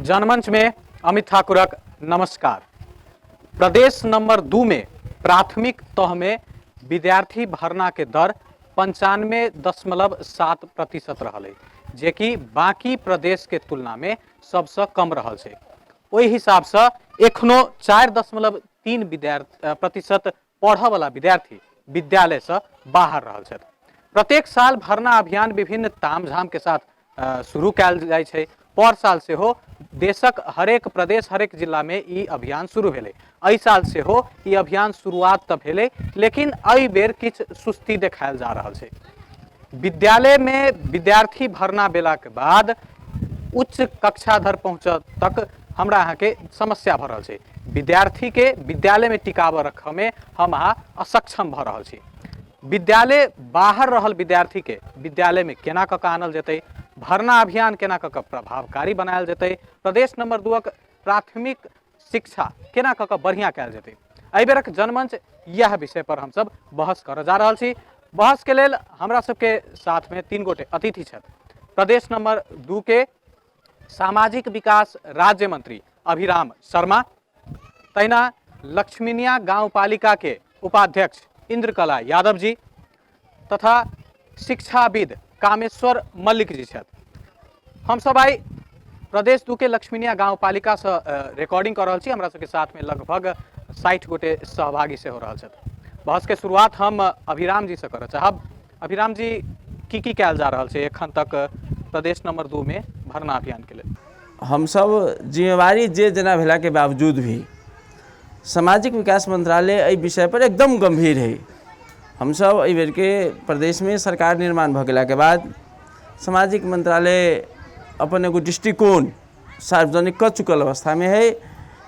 जनमंच में अमित ठाकुरक नमस्कार। प्रदेश नंबर 2 में प्राथमिक तह में विद्यार्थी भरना के दर 95.7% रहल है, जे कि बाकी प्रदेश के तुलना में सबसे कम रहल छै। ओहि हिसाब से एखनो 4.3 विद्यार्थी प्रतिशत पढ़ऽ वाला विद्यार्थी विद्यालय से बाहर रहल छथि। प्रत्येक साल भरना अभियान विभिन्न तामझाम के साथ शुरू कयल जाइ छै। पर साल सेहो देशक हरेक प्रदेश हरेक जिला में ई अभियान शुरू भेलै। एहि साल सेहो ई अभियान शुरुआत तऽ भेलै, लेकिन एहि बेर किछु सुस्ती देखायल जा रहल छै। विद्यालय में विद्यार्थी भरना भेला के बाद उच्च कक्षा धरि पहुँचऽ तक हमरा अहाँके समस्या भऽ रहल छै। विद्यार्थी के विद्यालय में टिकाबऽ रखऽ में हम अहाँ असक्षम भऽ रहल छी। विद्यालय बाहर रहल विद्यार्थी के विद्यालय में केना कऽ कऽ आनल जेतै, भरना अभियान केना कऽ कऽ प्रभावकारी बनायल जेतै, प्रदेश नंबर 2 प्राथमिक शिक्षा केना कऽ कऽ बढ़िया कयल जेतै, एहि बेरक जनमंच इएह विषय पर हमसब बहस करऽ जा रहल छी। बहस के लेल हमरा सबके साथ में 3 गोटे अतिथि छथि। प्रदेश नंबर 2 के सामाजिक विकास राज्य मंत्री अभिराम शर्मा, तहिना लक्ष्मीनिया गांवपालिका के उपाध्यक्ष इंद्रकला यादव जी तथा शिक्षाविद कामेश्वर मल्लिक जी छथि। हम सब आइ प्रदेश 2 के लक्ष्मीनिया गांवपालिका से रिकॉर्डिंग कर रहल छी। हमरा सबके साथ में लगभग 60 गोटे सहभागी सेहो रहल छथि। बहस के शुरुआत हम अभिराम जी से करऽ चाहब। अभिराम जी, की की कयल जा रहल छै एखन तक प्रदेश नंबर 2 में भरना अभियान के लेल? हमसब जिम्मेवारी जे जेना भेला के बावजूद भी सामाजिक विकास मंत्रालय एहि विषय पर एकदम गंभीर है। हमसब एहि बेर के प्रदेश में सरकार निर्माण भऽ गेला के बाद सामाजिक मंत्रालय अपन एगो दृष्टिकोण सार्वजनिक कऽ चुकल अवस्था में है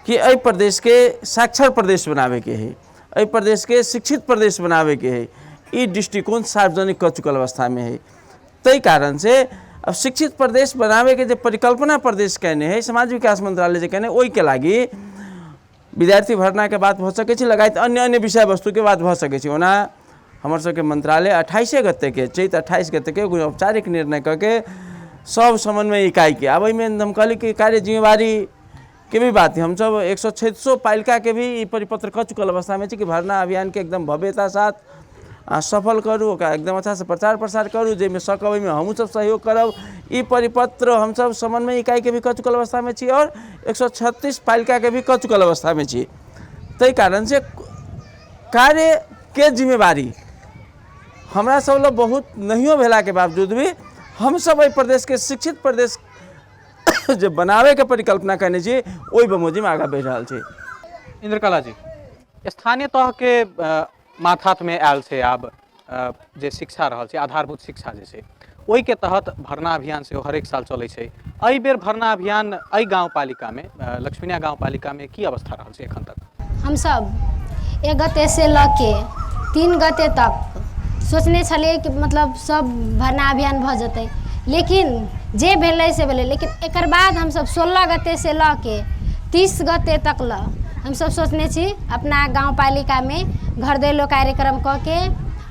कि एहि प्रदेश के साक्षर प्रदेश बनावे के है, एहि प्रदेश के शिक्षित प्रदेश बनावे के है। ई दृष्टिकोण सार्वजनिक कऽ चुकल अवस्था में है। ताहि कारण से अब शिक्षित प्रदेश बनावे के जे परिकल्पना प्रदेश केने है, समाज विकास मंत्रालय जे केने, ओहि के लागि विद्यार्थी भरना के बात भऽ सकै छै, लगायत अन्य अन्य विषय वस्तु के बात भऽ सकै छै। ओना हमर सबके मंत्रालय 28 गते के, चैत 28 गते के एगो औपचारिक निर्णय कऽ के सब समन्वय इकाई के, आब एहिमे हम कहली कि कार्य जिम्मेवारी के भी बात है। हमसब 136 पालिका के भी ई परिपत्र कऽ चुकल अवस्था में छी कि भरना अभियान के एकदम भव्यता साथ सफल करू, ओकरा एकदम अच्छा से प्रचार प्रसार करू, जाहिमे सकब ओहिमे हमहूँ सब सहयोग करब। ई परिपत्र हमसब समन्वय इकाई के भी कऽ चुकल अवस्था में छी और 136 पालिका के भी कऽ चुकल अवस्था में छी। ताहि कारण से कार्य के जिम्मेवारी हमरा सब लग बहुत नहियो भेला के बावजूद भी हमसब एहि प्रदेश के शिक्षित प्रदेश जे बनावे के परिकल्पना केने छी ओहि बमोजिम आगाँ बढ़ि रहल छी। इंद्रकला जी, स्थानीय तह के माथात में आयल छै आब जे शिक्षा रहल छै, आधारभूत शिक्षा जे छै, ओहि के तहत भरना अभियान सेहो हरेक साल चलै छै। एहि बेर भरना अभियान एहि गांवपालिका में, लक्ष्मीनिया गांवपालिका में की अवस्था रहल छै एखन तक? हमसब 1 गते से लऽ के 3 गते तक सोचने छलियै कि मतलब सब भरना अभियान भऽ जेतै, लेकिन जे भेलै से भेलै। लेकिन एकर बाद हमसब 16 गते से लऽ के 30 गते तक लऽ हमसब सोचने छी अपना गाँवपालिकामे घर दैलो कार्यक्रम कऽ के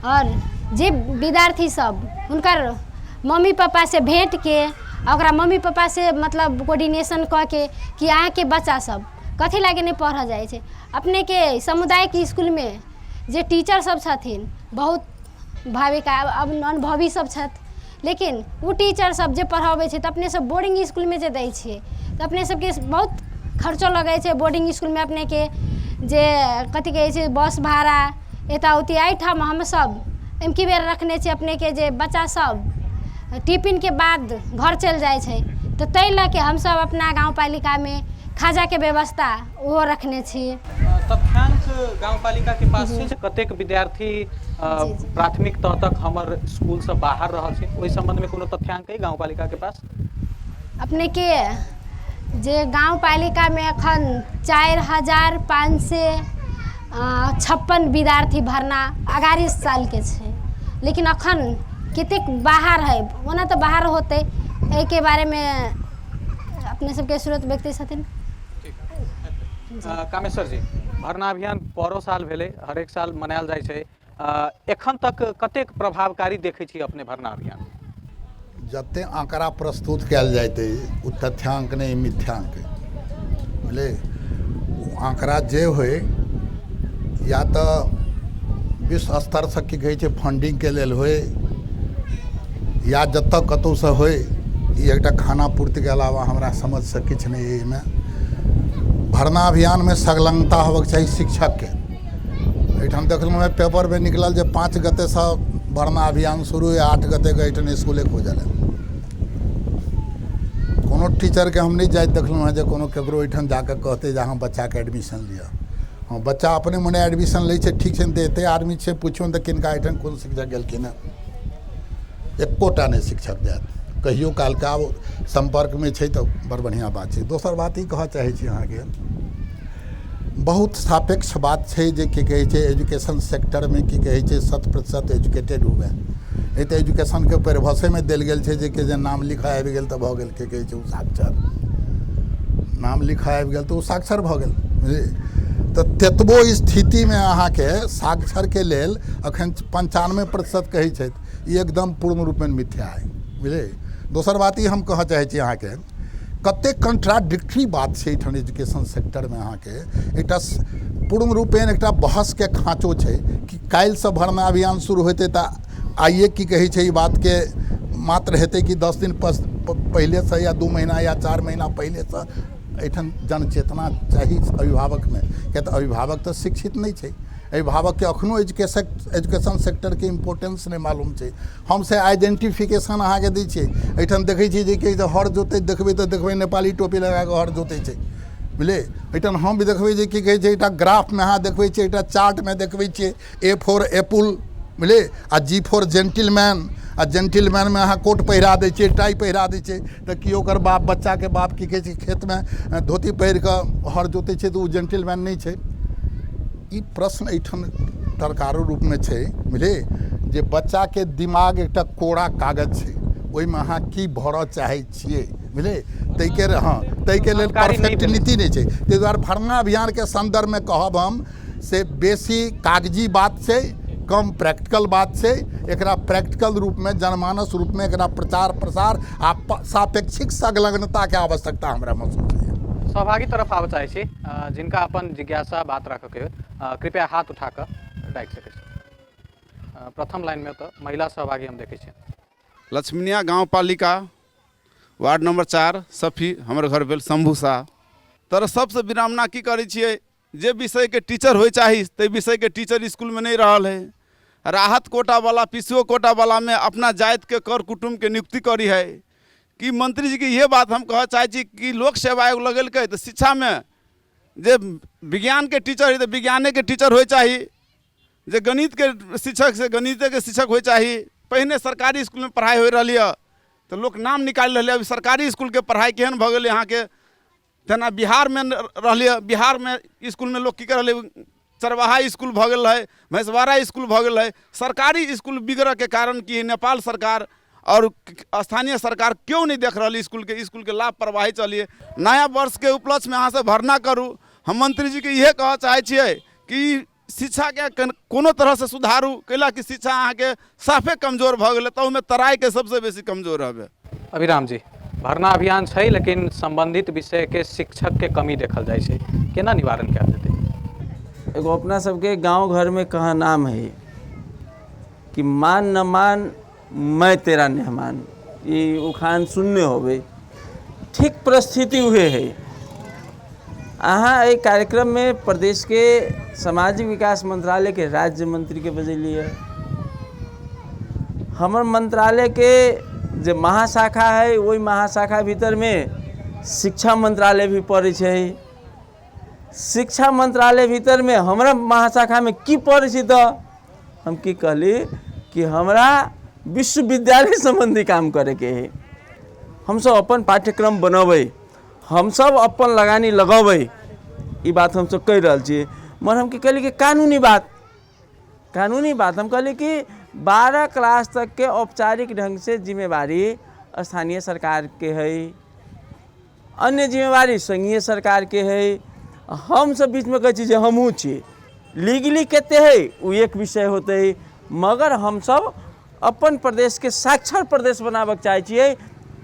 और जे विद्यार्थी सब हुनकर मम्मी पापा से भेंट के आ ओकरा मम्मी पापा से मतलब कोर्डिनेशन कऽ के कि अहाँके बच्चा सब कथी लागी नहि पढ़ऽ जाइ छै। अपनेके सामुदायिक इसकुलमे जे टीचर सब छथिन बहुत भाविका अब अनुभवी सब छथि, लेकिन ओ टीचर सब जे पढ़बै छै तऽ अपने सब बोर्डिंग इसकुलमे जे दै छियै तऽ अपने सबके बहुत खर्चो लगै छै। बोर्डिंग इसकुलमे अपनेके जे कथी कहै छै बस भाड़ा एतऽ ओतऽ। एहिठाम हमसब एमकी बेर रखने छियै अपनेके जे बच्चा सब टिफिनके बाद घर चलि जाइ छै तऽ ताहि लऽ के हमसब अपना गाँवपालिकामे खाजाके व्यवस्था ओहो रखने छी। तथ्यांक गांवपालिका के पास छै कतेक विद्यार्थी प्राथमिक तह तक हमर स्कूल से बाहर रहल छै, ओहि संबंध में कोनो तथ्यांक है गांवपालिका के पास? अपने के जे गांवपालिका में अखन 4556 विद्यार्थी भरना अगाड़ी साल के छै, लेकिन अखन कतेक बाहर है, ओना तऽ बाहर होतै, एहिके बारेमे अपने सबके स्रोत व्यक्ति छथिन। कामेश्वर जी, भरना अभियान परो साल भेलै, हरेक साल मनायल जाइ छै, एखन तक कतेक प्रभावकारी देखै छी अपने भरना अभियान? जतेक आँकड़ा प्रस्तुत कयल जाइत अछि ओ तथ्यांक नहि, मिथ्यांक अइ, बुझलियै। ओ आँकड़ा जे होइ, या तऽ विश्व स्तरसँ की कहै छै फंडिंगके लेल होइ या जतऽ कतहुसँ होइ, ई एकटा खाना पूर्तिके अलावा हमरा समझसँ किछु नहि अइ। एहिमे भरना अभियानमे संलग्नता होबऽके चाही शिक्षकके। एहिठाम देखलहुँ हेँ पेपरमे निकलल जे 5 गतेसँ भरना अभियान शुरू होइए, 8 गतेके एहिठाम इसकुले खुजल है। कोनो टीचरके हम नहि जाइत देखलहुँ हेँ जे कोनो ककरो ओहिठाम जाकऽ कहतै जे अहाँ बच्चाके एडमिशन लिअ। हँ, बच्चा अपने मने एडमिशन लै छै, ठीक छै ने, तऽ एतेक आदमी छै, पुछियौ ने तऽ किनका एहिठाम कोन शिक्षक गेलखिन हेँ, एकोटा नहि शिक्षक जायत। कहियो कालके आब सम्पर्कमे छै तऽ बड़ बढ़िआँ बात छै। दोसर बात ई कहऽ चाहै छी अहाँके, बहुत सापेक्ष बात छै जे की कहै छै एजुकेशन सेक्टरमे की कहै छै 100% एजुकेटेड हुए। नहि तऽ एजुकेशनके परिभाषेमे देल गेल छै जे कि जे नाम लिखऽ आबि गेल तऽ भऽ गेल की कहै छै ओ साक्षर, नाम लिखऽ आबि गेल तऽ ओ साक्षर भऽ गेल। बुझलियै? तऽ तेतबो स्थितिमे अहाँके साक्षरके लेल अखन 95% कहै छथि, ई एकदम पूर्ण रूपेण मिथ्या अइ। बुझलियै? दोसर बात ई हम कहऽ चाहै छी अहाँके, कतेक कंट्राडिक्टरी बात छै एहिठाम एजुकेशन सेक्टरमे। अहाँके एकटा पूर्ण रूपेण एकटा बहसके खाँचो छै कि काल्हिसँ भरना अभियान शुरू हेतै तऽ आइए की कहै छै ई बातके मात्र हेतै कि 10 दिन पहिलेसँ या 2 महीना या 4 महीना पहिलेसँ। एहिठाम जनचेतना चाही अभिभावकमे, किया तऽ अभिभावक तऽ शिक्षित नहि छै। अभिभावकके एखनो एजुकेशन सेक्टरके इम्पोर्टेंस नहि मालूम छै। हम से आइडेंटिफिकेशन अहाँके दै छियै। एहिठाम देखै छियै जे कि हर जोतैत देखबै तऽ देखबै नेपाली टोपी लगा कऽ हर जोतै छै, बुझलियै। एहिठाम हम भी देखबै जे की कहै छै एकटा ग्राफमे अहाँ देखबै छियै, एकटा चार्टमे देखबै छियै ए फोर एपुल, बुझलियै, आ जी फोर जेंटिलमैन, आ जेंटिलमैनमे अहाँ कोट पहिरा दै छियै, टाइ पहिरा दै छियै, तऽ की ओकर बाप, बच्चाके बाप की कहै छै खेतमे धोती पहिर कऽ हर जोतै छै तऽ ओ जेंटिलमैन नहि छै? ई प्रश्न एहिठाम तरकारो रूपमे छै, बुझलियै, जे बच्चाके दिमाग एकटा कोरा कागज छै, ओहिमे अहाँ की भरऽ चाहै छियै, बुझलियै, ताहिके, हँ, ताहिके लेल परफेक्ट नीति नहि छै। ताहि दुआरे भरना अभियानके सन्दर्भमे कहब हम से बेसी कागजी बात छै, कम प्रैक्टिकल बात छै। एकरा प्रैक्टिकल रूपमे, जनमानस रूपमे एकरा प्रचार प्रसार आ सापेक्षिक संलग्नताके आवश्यकता हमरा महसूस होइए। सहभागी तरफ आबऽ चाहै छी, जिनका अपन जिज्ञासा बात राखऽके हो, कृपया हाथ उठा कऽ राखि सकै छी। प्रथम लाइनमे तऽ महिला सहभागी हम देखै छी। लक्ष्मीनिया गाँवपालिका वार्ड नंबर 4 सफी हमर घर भेल, शंभू शाह। तर सबसँ विडम्बना की करै छियै, जे विषयके टीचर होइ चाही ताहि विषयके टीचर इसकुलमे नहि रहल है। राहत कोटावला, पी सी ओ कोटावलामे अपना जातिके कर कुटुम्बके नियुक्ति करी है। कि मंत्री जीके इहे बात हम कहऽ चाहै छी कि लोक सेवा आयोग लगेलकै तऽ शिक्षामे जे विज्ञानके टीचर हइ तऽ विज्ञानेके टीचर होइ चाही, जे गणितके शिक्षक से गणितेके शिक्षक होइ चाही। पहिने सरकारी इसकुलमे पढ़ाइ होइ रहलै हँ तऽ लोक नाम निकालि रहलै। अभी सरकारी इसकुलके पढ़ाइ केहन भऽ गेलै अहाँके? तेना बिहारमे रहलै हँ, बिहारमे इसकुलमे लोक की कऽ रहलै, चरवाहा इसकुल भऽ गेल रहै, भैंसवारा इसकुल भऽ गेल रहै। सरकारी इसकुल बिगड़ऽके कारण की? नेपाल सरकार आओर स्थानीय सरकार केओ नहि देख रहल इसकुलके, इसकुलके लापरवाही चलिए। नया वर्षके उपलक्ष्यमे अहाँ सब भरना करू। हम मंत्रीजीके इएह कहऽ चाहै छियै कि शिक्षाके कोनो तरहसँ सुधारू, कैला कि शिक्षा अहाँके साफे कमजोर भऽ गेलै, ताहूमे तराइके सबसँ बेसी कमजोर हवे। अभिराम जी, भरना अभियान छै लेकिन संबंधित विषय के शिक्षक के कमी देखल जाइ छै, केना निवारण कयल जेतै? एगो अपना सबके गांव घर में कहा नाम है कि मान न मान मैं तेरा मेहमान, ई उखान सुनने होबै। ठीक परिस्थिति उहे है। अहाँ एहि कार्यक्रममे प्रदेशके सामाजिक विकास मंत्रालयके राज्य मंत्रीके बजेलियै। हमर मंत्रालयके जे महाशाखा है ओहि महाशाखा भीतरमे शिक्षा मंत्रालय भी पड़ै छै। शिक्षा मंत्रालय भीतरमे हमरा महाशाखामे की पड़ै छै? तऽ हम की कहली कि हमरा विश्वविद्यालय सम्बन्धी काम करैके है, हमसब अपन पाठ्यक्रम बनबै, हमसब अपन लगानी लगबै, ई बात हमसब कहि रहल छियै। मगर हम की कहली कि कानूनी बात हम कहली कि 12 क्लास तकके औपचारिक ढङ्गसँ जिम्मेवारी स्थानीय सरकारके है, अन्य जिम्मेवारी संघीय सरकारके है। हमसब बीचमे कहै छी जे हमहूँ छी लीगली कते है ओ एक विषय होतै, मगर हमसब अपन प्रदेशके साक्षर प्रदेश बनाबऽके चाहै छियै।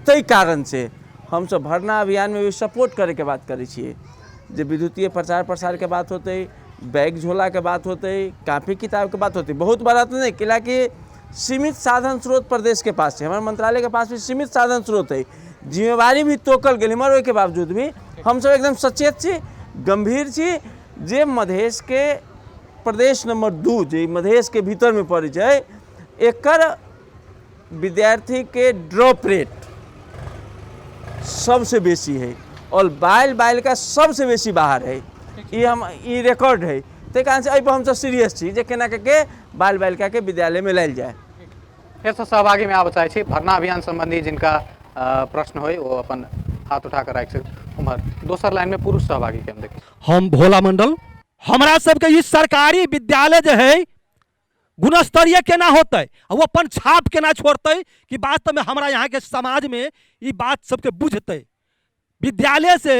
ताहि कारणसँ हमसब भरना अभियानमे भी सपोर्ट करैके बात करै छियै, जे विद्युतीय प्रचार प्रसारके बात होतै, बैग झोलाके बात होतै, कापी किताबके बात होतै, बहुत बड़ा तऽ नहि, कैलाकि सीमित साधन स्रोत प्रदेशके पास छै, हमर मंत्रालयके पास भी सीमित साधन स्रोत है, जिम्मेवारी भी तोकल गेल हमर, ओहिके बावजूद भी हमसब एकदम सचेत छी, गंभीर छी जे मधेशके प्रदेश नंबर 2 जे मधेशके भीतरमे पड़ै छै, एकर विद्यार्थीके ड्रॉप रेट सबसे बेसी है और बाल बालिका सबसे बेसी बाहर है, ई हम ई रिकॉर्ड है। ताहि कारण से एहिपर हमसब सीरियस छी जे केना कऽ बाल बालिकाके विद्यालयमे लायल जाय। फेरसँ सहभागीमे आबऽ चाहै छी, भरना अभियान सम्बन्धी जिनका प्रश्न होइ ओ अपन हाथ उठा कऽ राखि सकै। उम्हर दोसर लाइनमे पुरुष सहभागीके हम देखै छी। हम भोला मंडल, हमरा सबके ई सरकारी विद्यालय जे है गुणस्तरीय केना होतै आ ओ अपन छाप केना छोड़तै कि वास्तवमे हमरा यहाँके समाजमे ई बात सबके बुझतै। विद्यालय से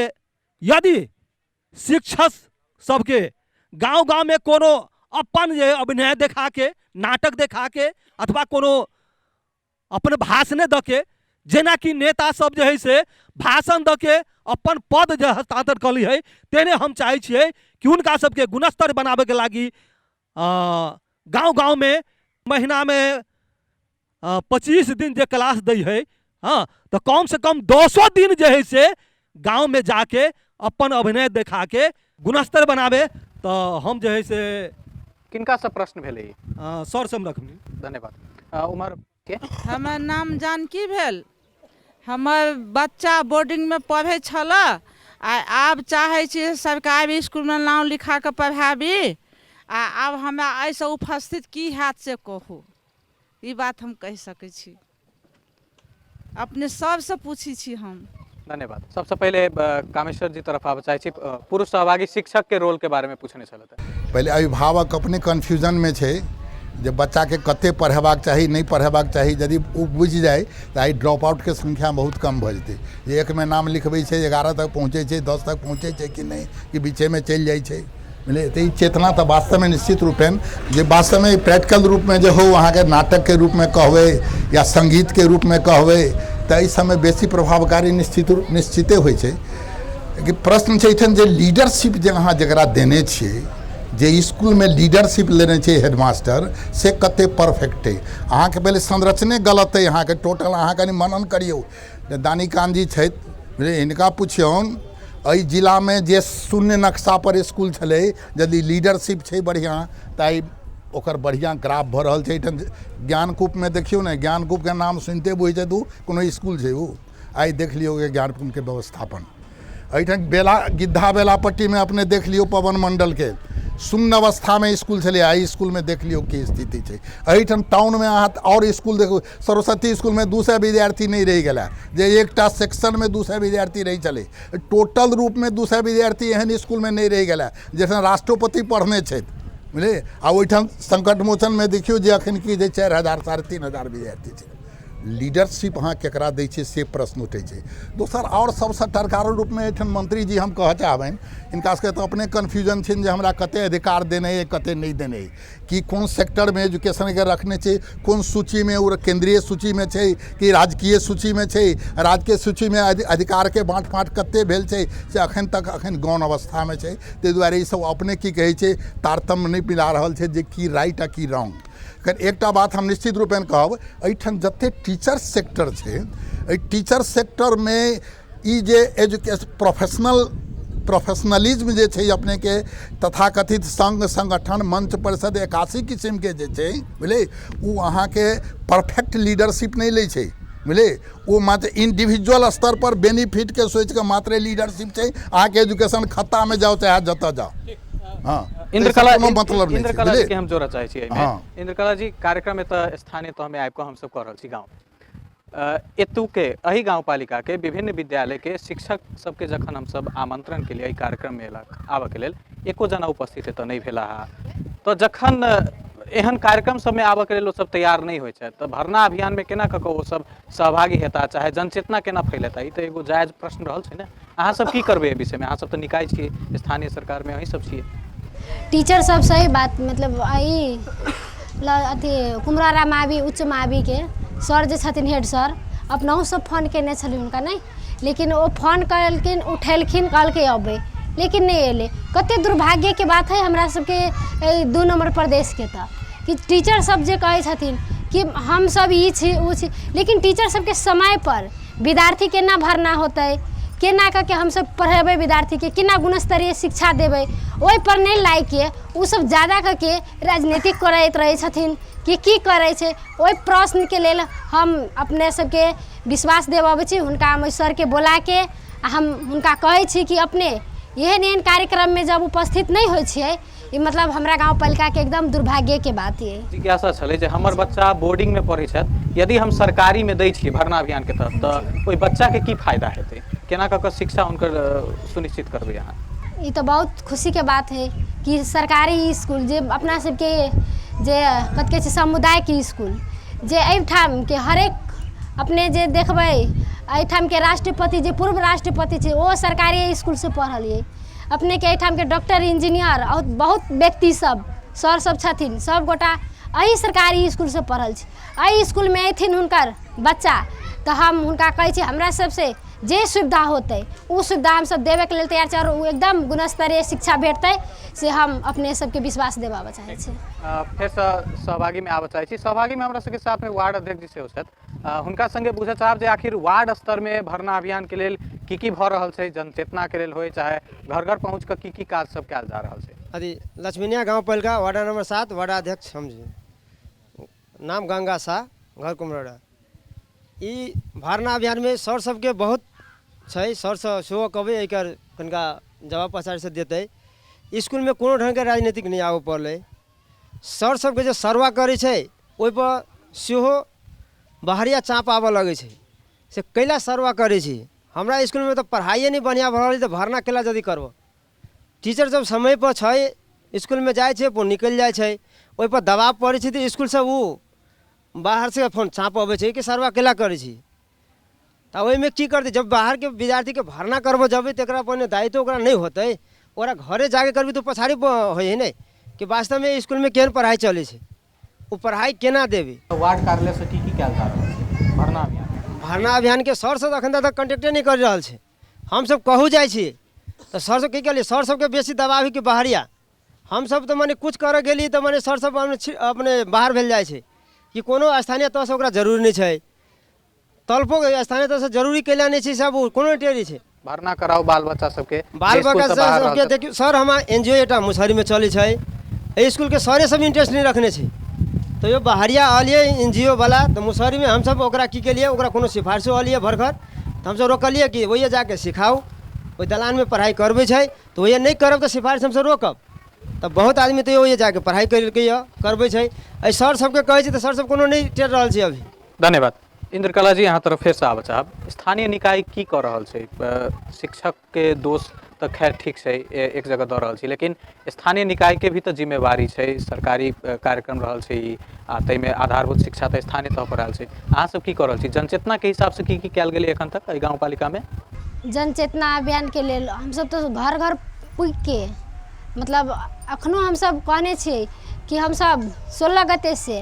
यदि शिक्षक सबके गाँव गाँवमे कोनो अपन जे अभिनय देखा के, नाटक देखा के अथवा कोनो अपन भाषणे दऽ के, जेनाकि नेता सब जे है से भाषण दऽ के अपन पद जे हस्तांतरण कऽ लै है, तेने हम चाहै छियै कि हुनका सबके गुणस्तर बनाबैके लागि गाँव गाँवमे महीनामे 25 दिन जे क्लास दै है, हँ, तऽ कमसँ कम 10 दिन जे है से गाँवमे जाके अपन अभिनय देखाके गुणस्तर बनाबे। तऽ हम जे है से किनकासँ प्रश्न भेलै ई? सर से हम रखनी। धन्यवाद। उमर के? हमर नाम जानकी भेल, हमर बच्चा बोर्डिंगमे पढ़ै छलऽ आ आब चाहै छी सरकारी इसकुलमे नाम लिखा कऽ पढ़ाबी, आ आब हमरा एहिसँ उपस्थित की हैत से कहू, ई बात हम कहि सकै छी। अपने सबसँ पूछै छी हम। धन्यवाद। सबसँ पहिले कामेश्वर जी तरफ आबऽ चाहै छी, पुरुष सहभागी शिक्षक के रोल के बारे में पूछने छलथि। पहिले अभिभावक अपने कन्फ्यूजनमे छै जे बच्चाके कते पढ़ेबाक चाही, नहि पढ़ेबाक चाही। यदि ओ बुझि जाय तऽ आइ ड्रॉप आउटके संख्या बहुत कम भऽ जेतै। जे 1 मे नाम लिखबै छै, 11 तक पहुँचै छै, 10 तक पहुँचै छै कि नहि, कि बीचेमे चलि जाइ छै, बुझलियै। तऽ ई चेतना तऽ वास्तवमे निश्चित रूपेण जे वास्तवमे प्रैक्टिकल रूपमे जे हो, अहाँके नाटकके रूपमे कहबै या सङ्गीतके रूपमे कहबै, तऽ एहि सबमे बेसी प्रभावकारी निश्चिते होइ छै। लेकिन प्रश्न छै एहिठाम जे लीडरशिप जे अहाँ जकरा देने छियै, जे इसकुलमे लीडरशिप लेने छै हेडमास्टर, से कते परफेक्ट अइ। अहाँके पहिले संरचने गलत अइ अहाँके टोटल। अहाँ कनि मनन करियौ। दानीकान्त जी छथि, बुझलियै, हिनका पुछियौन एहि जिलामे जे शून्य नक्शापर इसकुल छलै, यदि लीडरशिप छै बढ़िआँ तऽ आइ ओकर बढ़िआँ ग्राफ भऽ रहल छै। एहिठाम ज्ञानकूपमे देखियौ ने, ज्ञानकूपके नाम सुनिते बुझि जेतै ओ कोनो इसकुल छै ओ। आइ देख लियौ ज्ञानकूपके व्यवस्थापन। एहिठाम बेला गिद्धा बेलापट्टीमे अपने देख लियौ पवन मण्डलके शून्य अवस्थामे इसकुल छलै, आइ इसकुलमे देख लियौ की स्थिति छै। एहिठाम टाउनमे अहाँ आओर इसकुल देखू, सरस्वती इसकुलमे 200 विद्यार्थी नहि रहि गेलै, जे एकटा सेक्शनमे 200 विद्यार्थी रहै छलै, टोटल रूपमे 200 विद्यार्थी एहन इसकुलमे नहि रहि गेलै जैसन राष्ट्रपति पढ़ने छथि, बुझलियै। आ ओहिठाम संकट मोचनमे देखियौ जे एखन की जे 4000 3500 विद्यार्थी छै। लीडरशिप अहाँ केकरा दै छियै से प्रश्न उठै छै। दोसर आओर सबसँ टरकारो रूपमे एहिठाम मंत्री जी हम कहऽ चाहबनि, हिनका सबके तऽ अपने कन्फ्यूजन छनि जे हमरा कते अधिकार देने अइ, कते नहि देने अइ, कि कोन सेक्टरमे एजुकेशनके रखने छै, कोन सूचीमे ओ केन्द्रीय सूचीमे छै कि राजकीय सूचीमे छै, राजकीय सूचीमे अधिकारके बाँट फाँट कते भेल छै से अखन तक अखन गौण अवस्थामे छै। ताहि दुआरे ईसब अपने की कहै छै तारतम्य नहि मिला रहल छै जे की राइट आ की रॉन्ग। एकटा बात हम निश्चित रूपेण कहब, एहिठाम जते टीचर सेक्टर छै, एहि टीचर सेक्टरमे ई जे एजुकेशन प्रोफेशनलिज्म जे छै अपनेके तथाकथित संघ संगठन मंच परिषद 81 किसिमके जे छै, बुझलियै, ओ अहाँके परफेक्ट लीडरशिप नहि लै छै, बुझलियै। ओ मात्र इंडिविजुअल स्तर पर बेनिफिटके सोचिके मात्र लीडरशिप छै। अहाँके एजुकेशन खत्तामे जाउ चाहे जतऽ जाउ, हँ, इंद्रकला कोनो मतलब नहि छै, इंद्रकला जी बुझलियै? के हम जोड़ऽ चाहै छी एहिमे। हँ। इंद्रकला जी, कार्यक्रम एतऽ स्थानीय तहमे आबि कऽ हमसब कऽ रहल छी गाँव एतुके एहि गाँवपालिका के विभिन्न विद्यालय के शिक्षक सबके जखन हमसब आमंत्रण केलियै एहि कार्यक्रम मे आबऽ के लेल, एको जना उपस्थित एतऽ नहि भेला हा। तऽ जखन एहन कार्यक्रम सबमे आबऽ के लेल ओ सब तैयार नहि होइ छथि, तऽ भरना अभियान मे केना कऽ कऽ ओ सब सहभागी हेता, चाहे जनचेतना केना फैलेता, ई तऽ एगो जायज प्रश्न रहल छै ने। अहाँ सब की करबै एहि विषय मे? अहाँ सब तऽ निकाय छियै, स्थानीय सरकार मे अहीं सब छियै। टीचर सब सही बात, मतलब ई अथी कुमरारा मावि उच्च माविके सर जे छथिन हेड सर, अपनहुसँ फोन कयने छलियै हुनका नहि, लेकिन ओ फोन केलखिन, उठेलखिन, कहलकै अबै, लेकिन नहि अयलै। कतेक दुर्भाग्यके बात हइ हमरा सबके एहि 2 नम्बर प्रदेशके, तऽ कि टीचर सब जे कहै छथिन कि हमसब ई छी ओ छी, लेकिन टीचर सबके समयपर विद्यार्थी केना भरना होतै, केना कऽ के हमसब पढ़ेबै विद्यार्थीके, केना गुणस्तरीय शिक्षा देबै, ओहिपर नहि लागिके ओसब जादा कऽ के राजनीतिक करैत रहै छथिन कि की करै छै। ओहि प्रश्नके लेल हम अपने सबके विश्वास देबऽबै छी हुनका, हम ओहि सरके बोलाके आ हम हुनका कहै छी कि अपने एहन एहन कार्यक्रममे जब उपस्थित नहि होइ छियै, ई मतलब हमरा गाँव पालिकाके एकदम दुर्भाग्यके बात ये। जिज्ञासा छलै जे हमर बच्चा बोर्डिंगमे पढ़ै छथि, यदि हम सरकारीमे दै छियै भरना अभियानके तहत तऽ ओहि बच्चाके की फायदा हेतै, केना कऽ कऽ शिक्षा हुनकर सुनिश्चित करबै अहाँ? ई तऽ बहुत खुशीके बात है कि सरकारी इसकुल जे अपना सबके जे कथी कहै छै समुदायके इसकुल जे एहिठामके हरेक अपने जे देखबै एहिठामके राष्ट्रपति जे पूर्व राष्ट्रपति छै ओ सरकारी इसकुलसँ पढ़ल अइ। अपनेके एहिठामके डॉक्टर इंजीनियर आओर बहुत व्यक्ति सब सर सब छथिन, सब गोटा एहि सरकारी इसकुलसँ पढ़ल छै। एहि इसकुलमे अयथिन हुनकर बच्चा तऽ हम हुनका कहै छी हमरा सबसँ जे सुविधा होतै ओ सुविधा हमसब देबैके लेल तैयार छी, आओर ओ एकदम गुणस्तरीय शिक्षा भेटतै से हम अपने सबके विश्वास देबाबऽ चाहै छी। फेरसँ सहभागीमे आबऽ चाहै छी। सहभागीमे हमरा सबके साथमे वार्ड अध्यक्ष जी सेहो छथि, हुनका संगे बुझऽ चाहब जे आखिर वार्ड स्तरमे भरना अभियानके लेल की की भऽ रहल छै, जनचेतनाके लेल होइ चाहे घर घर पहुँच कऽ की की काज सब कयल जा रहल छै। अथी लक्ष्मीनिया गाँव पालिका वार्ड नंबर 7 वार्ड अध्यक्ष हम छी, नाम गंगा शाह, घर कुमरौरा। ई भरना अभियानमे सर सबके बहुत छै, सर सब सेहो कहबै एकर कनिका जवाब पछाड़िसँ देतै। इसकुलमे कोनो ढङ्गके राजनीतिक नहि आबऽ पड़लै, सर सबके जे सर्वा करै छै ओहिपर सेहो बाहरिया चाप आबऽ लगै छै, से कैला सर्वा करै छी? हमरा इसकुलमे तऽ पढ़ाइए नहि बढ़िआँ भऽ रहल छै तऽ भरना कैला जल्दी करबऽ? टीचर जब समयपर छै इसकुलमे जाइ छै अपन निकलि जाइ छै, ओहिपर दबाव पड़ै छै तऽ इसकुलसँ ओ बाहरसँ फोन चाप अबै छै कि सर्वा कैला करै छी? तऽ ओहिमे की करतै? जब बाहरके विद्यार्थीके भरना करबऽ जेबै तकरा पहिने दायित्व ओकरा नहि होतै, ओकरा घरे जाके करबी तऽ पछाड़ी होइ हइ ने कि वास्तवमे इसकुलमे केहन पढ़ाइ चलै छै, ओ पढ़ाइ केना देबै। वार्ड कार्यालयसँ की की कयल जा रहल छै भरना अभियान? भरना अभियानके सरसँ एखन तक कॉन्टेक्टे नहि करि रहल छै। हमसब कहू जाइ छी तऽ सर सब की कहलियै, सर सबके बेसी दबाव हइ कि बाहरिया। हमसब तऽ मने कुछ करऽ गेली तऽ मने सर सब अपने बाहर भेल जाइ छै कि कोनो स्थानीय तहसँ ओकरा जरूरी नहि छै, तलपो स्थानीय तहसँ जरूरी कैला नहि छै, सब कोनो टेरी छै। भरना कराउ बाल बच्चा सबके, बाल बच्चा सबके। देखियौ सर, हमरा एन जी ओ एकटा मुसहरीमे चलै छै, एहि इसकुलके सरे सब इंटरेस्ट नहि रखने छै, तैयो बाहरिया अलियै एन जी ओ वाला तऽ मुसहरीमे हमसब ओकरा की केलियै, ओकरा कोनो सिफारिशो अलियै भरखर तऽ हमसब रोकलियै कि ओहिए जाके सिखाउ, ओहि दलानमे पढ़ाइ करबै छै तऽ ओहिए नहि करब तऽ सिफारिश हमसब रोकब। तऽ बहुत आदमी तैयो ओहिए जाके पढ़ाइ केलकै करबै छै। एहि सर सबके कहै छै तऽ सर सब कोनो नहि टेर रहल छै अभी। धन्यवाद इंद्रकला जी, अहाँ तरफ फेरसँ आबऽ चाहब। स्थानीय निकाय की कऽ रहल छै? शिक्षकके दोष तऽ खैर ठीक छै, एक जगह दऽ रहल छी, लेकिन स्थानीय निकायके भी तऽ जिम्मेवारी छै। सरकारी कार्यक्रम रहल छै ई, आ ताहिमे आधारभूत शिक्षा तऽ स्थानीय तह पर आयल छै। अहाँ सब की कऽ रहल छी? जनचेतनाके हिसाबसँ की की कयल गेलै एखन तक एहि गाँव पालिकामे? जनचेतना अभियानके लेल हमसब तऽ घर घर पुगिके मतलब एखनो हमसब कहने छियै कि हमसब 16 गतेसँ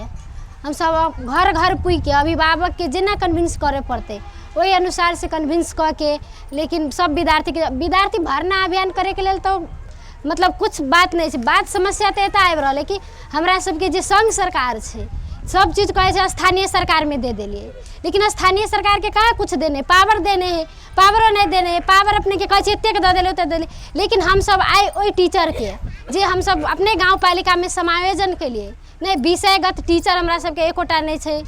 हमसब घर घर पुगिके अभिभावकके जेना कन्विन्स करऽ पड़तै ओहि अनुसारसँ कन्विन्स कऽ के, लेकिन सब विद्यार्थीके विद्यार्थी भरना अभियान करैके लेल तऽ मतलब किछु बात नहि छै। बात समस्या तऽ एतऽ आबि रहल अइ कि हमरा सबके जे संघ सरकार छै सब चीज कहै छै स्थानीय सरकारमे दे देलियै, लेकिन स्थानीय सरकारके कहाँ किछु देने, पावर देने हइ, पावरो नहि देने हइ। पावर अपनेके कहै छै एतेक दऽ देलियै ओतेक देलियै, लेकिन हमसब आइ ओहि टीचरके जे हमसब अपने गाँव पालिकामे समायोजन केलियै नहि, विषयगत टीचर हमरा सबके एकोटा नहि छै।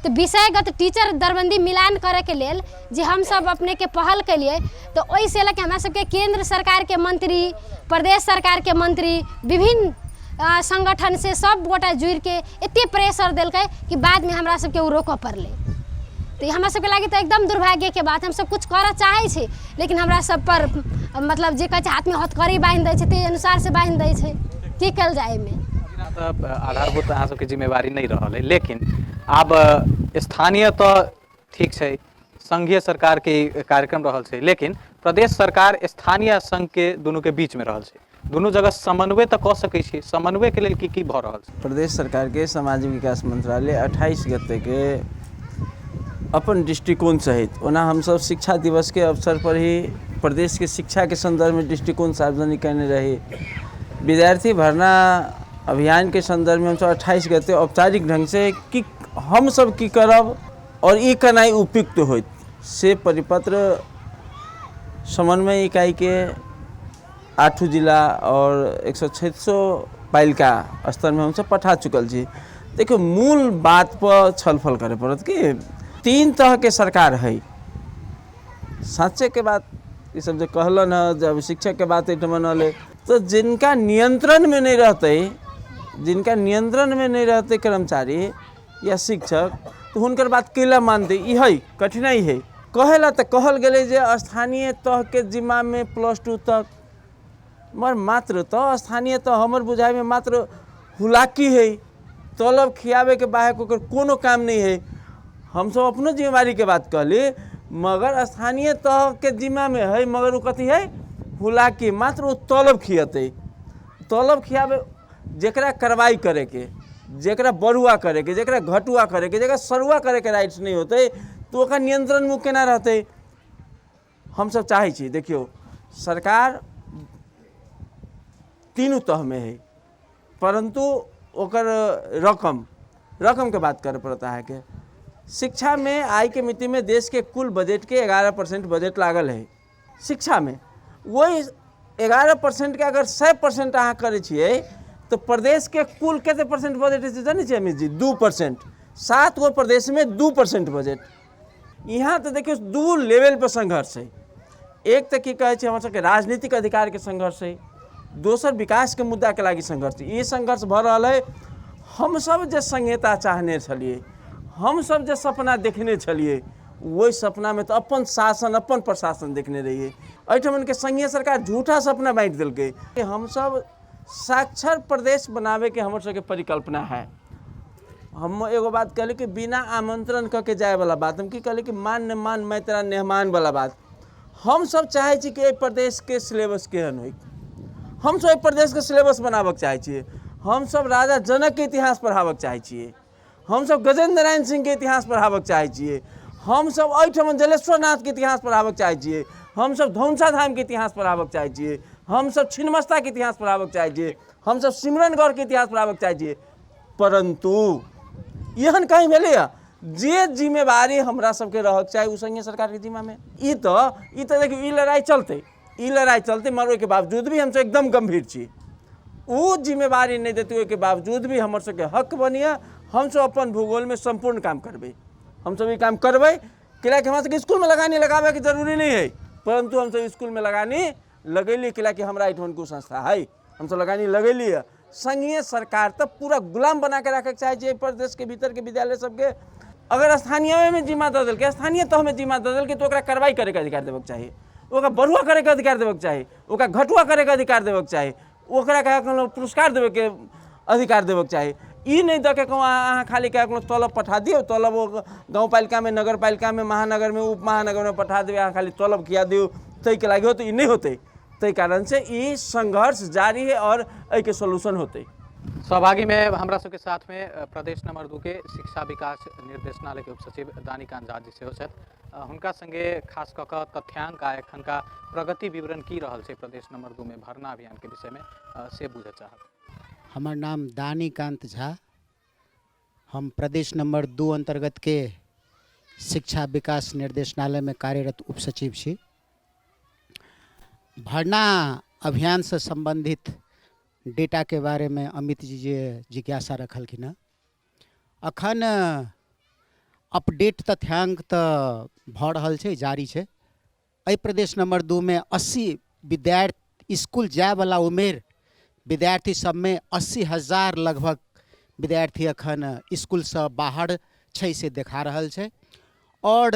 तऽ विषयगत टीचर दरबन्दी मिलान करैके लेल जे हमसब अपनेके पहल केलियै तऽ ओहिसँ लऽ कऽ हमरा सबके केन्द्र सरकारके मंत्री, प्रदेश सरकारके मंत्री, विभिन्न संगठनसँ सब गोटा जुड़िके एते प्रेशर देलकै कि बादमे हमरा सबके ओ रोकऽ पड़लै। तऽ हमरा सबके लागी तऽ एकदम दुर्भाग्यके बात, हमसब किछु करऽ चाहै छी लेकिन हमरा सब पर मतलब जे कहै छै हाथमे हथकड़ी बान्हि दै छै ताहि अनुसारसँ बान्हि दै छै, की कयल जाय एहिमे। तऽ आधारभूत अहाँ सबके जिम्मेवारी नहि रहल अइ, लेकिन आब स्थानीय तऽ ठीक छै, संघीय सरकारके कार्यक्रम रहल छै, लेकिन प्रदेश सरकार स्थानीय संघके दुनूके बीचमे रहल छै। दुनू जगह समन्वय तऽ कऽ सकै छी, समन्वयके लेल की की भऽ रहल छै? प्रदेश सरकारके सामाजिक विकास मंत्रालय 28 गतेके अपन दृष्टिकोण सहित, ओना हमसब शिक्षा दिवसके अवसर पर ही प्रदेशके शिक्षाके सन्दर्भमे दृष्टिकोण सार्वजनिक कयने रही। विद्यार्थी भर्ना अभियानके सन्दर्भमे हमसब 28 गते औपचारिक ढंग से कि हमसब की करब और ई केनाइ उपयुक्त होइत से परिपत्र समन्वय इकाई के 8 जिला और 136 पालिका स्तर में हमसब पठा चुकल छी। देखियौ, मूल बात पर छलफल करे पड़त कि 3 तरह के सरकार है। साँचे के बात ई सब जे कहलन हँ, जब शिक्षक के बात एहिठमा रहलै तो जिनका नियंत्रण में नहीं रहते, जिनका नियंत्रण में नहीं रहते कर्मचारी या शिक्षक, तो हुनकर बात कैला मानते? ई है कठिनाई है। कहेला तो कहल गेलै जे स्थानीय तह के जिम्मा में +2 तक, मगर मात्र तो स्थानीय तह हमर बुझाई में मात्र हुलाकी है, तलब खियाबे के बाहेक ओकर कोनो काम नहीं है। हमसब अपनो जिम्मेवारी के बात कहली, मगर स्थानीय तह के जिम्मा में है, मगर वो कथी है हुलाकी, मात्र वो तलब खियते। तलब खियाबे जेकरा कार्रवाई करे के, जेकरा बढ़ुआ करे के, जेकरा घटुआ करे के, जेकरा सरुआ करे के राइट्स नहीं होते, तो ओकर नियंत्रण में केना रहते? हमसब चाहै छी, देखियौ सरकार तीनू तह में है, परंतु ओकर रकम के बात करे पड़ता है के शिक्षा में आय के मिति में देश के कुल बजट के 11% बजट लागल है शिक्षा में। वही 11% के अगर 100% अहाँ करै छियै तो प्रदेश के कुल कते परसेंट बजट है जानै छियै अमित जी? 2%। 7 गो प्रदेश में 2% बजट। यहाँ तो देखियौ 2 लेवल पर संघर्ष है। एक तो की कहै छै हमर सबके राजनीतिक अधिकार के संघर्ष है, दोसर विकास के मुद्दा के लागि संघर्ष। ई संघर्ष भऽ रहल है। हमसब जे संहिता चाहने छलियै, हमसब जे सपना देखने छलियै, ओहि सपनामे तऽ अपन शासन अपन प्रशासन देखने रहियै। एहिठमनके संघीय सरकार झूठा सपना बाँटि देलकै। हमसब साक्षर प्रदेश बनाबैके हमर सबके परिकल्पना है। हम एगो बात कहली कि बिना आमंत्रण कऽ के जायवला बात, हम की कहली कि मान न मान मैं तेरा मेहमान वाला बात। हमसब चाहै छी कि एहि प्रदेशके सिलेबस केहन होइ, हमसब एहि प्रदेशके सिलेबस बनाबऽ चाहै छियै। हमसब राजा जनकके इतिहास पढ़ाबऽ चाहै छियै, हमसब गजेन्द्र नारायण सिंहके इतिहास पढ़ाबऽ चाहै छियै, हमसब एहिठाम जलेश्वर नाथके इतिहास पढ़ाबऽ चाहै छियै, हमसब धौंसा धामके इतिहास पढ़ाबऽ चाहै छियै, हमसब छिन्नमस्ताके इतिहास पढ़ाबऽ चाहै छियै, हमसब सिमरनगढ़के इतिहास पढ़ाबऽ चाहै छियै। परंतु एहन कहीं भेलैए जे जिम्मेवारी हमरा सबके रहक चाही ओ संघीय सरकारके जिम्मामे। ई तऽ देखियौ ई लड़ाइ चलतै, ई लड़ाइ चलतै, मगर ओहिके बावजूद भी हमसब एकदम गंभीर छी। ओ जिम्मेवारी नहि देतै ओहिके बावजूद भी हमर सबके हक बनिए, हमसब अपन भूगोलमे सम्पूर्ण काम करबै, हमसब ई काम करबै। कियाकि हमरा सबके इसकुलमे लगानी लगाबैके जरूरी नहि है, परंतु हमसब इसकुलमे लगानी लगेली कियाकि हमरा एहिठाम को संस्था है, हमसब लगानी लगेली है। संघीय सरकार तऽ पूरा गुलाम बना के रखे चाहे छै प्रदेश के भीतर के विद्यालय सबके। अगर स्थानीय में जिम्मा दऽ देलकै, स्थानीय तह में जिम्मा दऽ देलकै, तो ओकरा कार्रवाई करैके अधिकार देबक चाही, ओकरा बढ़ुआ करैके अधिकार देबक चाही, ओकरा घटुआ करैके अधिकार देबक चाही, ओकरा कोनो पुरस्कार देबैके अधिकार देबक चाही। ई नहि दऽ के कहूँ अहाँ खाली कखनो तलब पठा दियौ, तलब ओ गाँवपालिकामे, नगरपालिकामे, महानगरमे, उप महानगरमे पठा देबै, अहाँ खाली तलब खिया दियौ ताहिके लागि होतै, ई नहि होतै। ताहि कारण से ई संघर्ष जारी है और एहिके सोल्यूशन होतै। सहभागी में हमरा सबके साथ में प्रदेश नंबर 2 के शिक्षा विकास निर्देशनालय के उपसचिव दानीकांत झा जी सेहो छथि। हुनका संगे खास कऽ कऽ तथ्यांक आ एखनका प्रगति विवरण की रहल छै प्रदेश नंबर 2 में भर्ना अभियान के विषय में से बुझऽ चाहब। हमर नाम दानीकांत झा, हम प्रदेश नंबर 2 अंतर्गत के शिक्षा विकास निर्देशनालय में कार्यरत उपसचिव छी। भर्ना अभियान से संबंधित डेटा के बारे में अमित जी जे जिज्ञासा रखलखिन हँ, अखन अपडेट तथ्यांक तऽ भऽ रहल छै, जारी छै। एहि प्रदेश नंबर 2 में 80 विद्यार्थी स्कूल जायवला उमेर विद्यार्थी सबमे 80,000 लगभग विद्यार्थी अखन स्कूलसँ बाहर छै से देखा रहल छै। और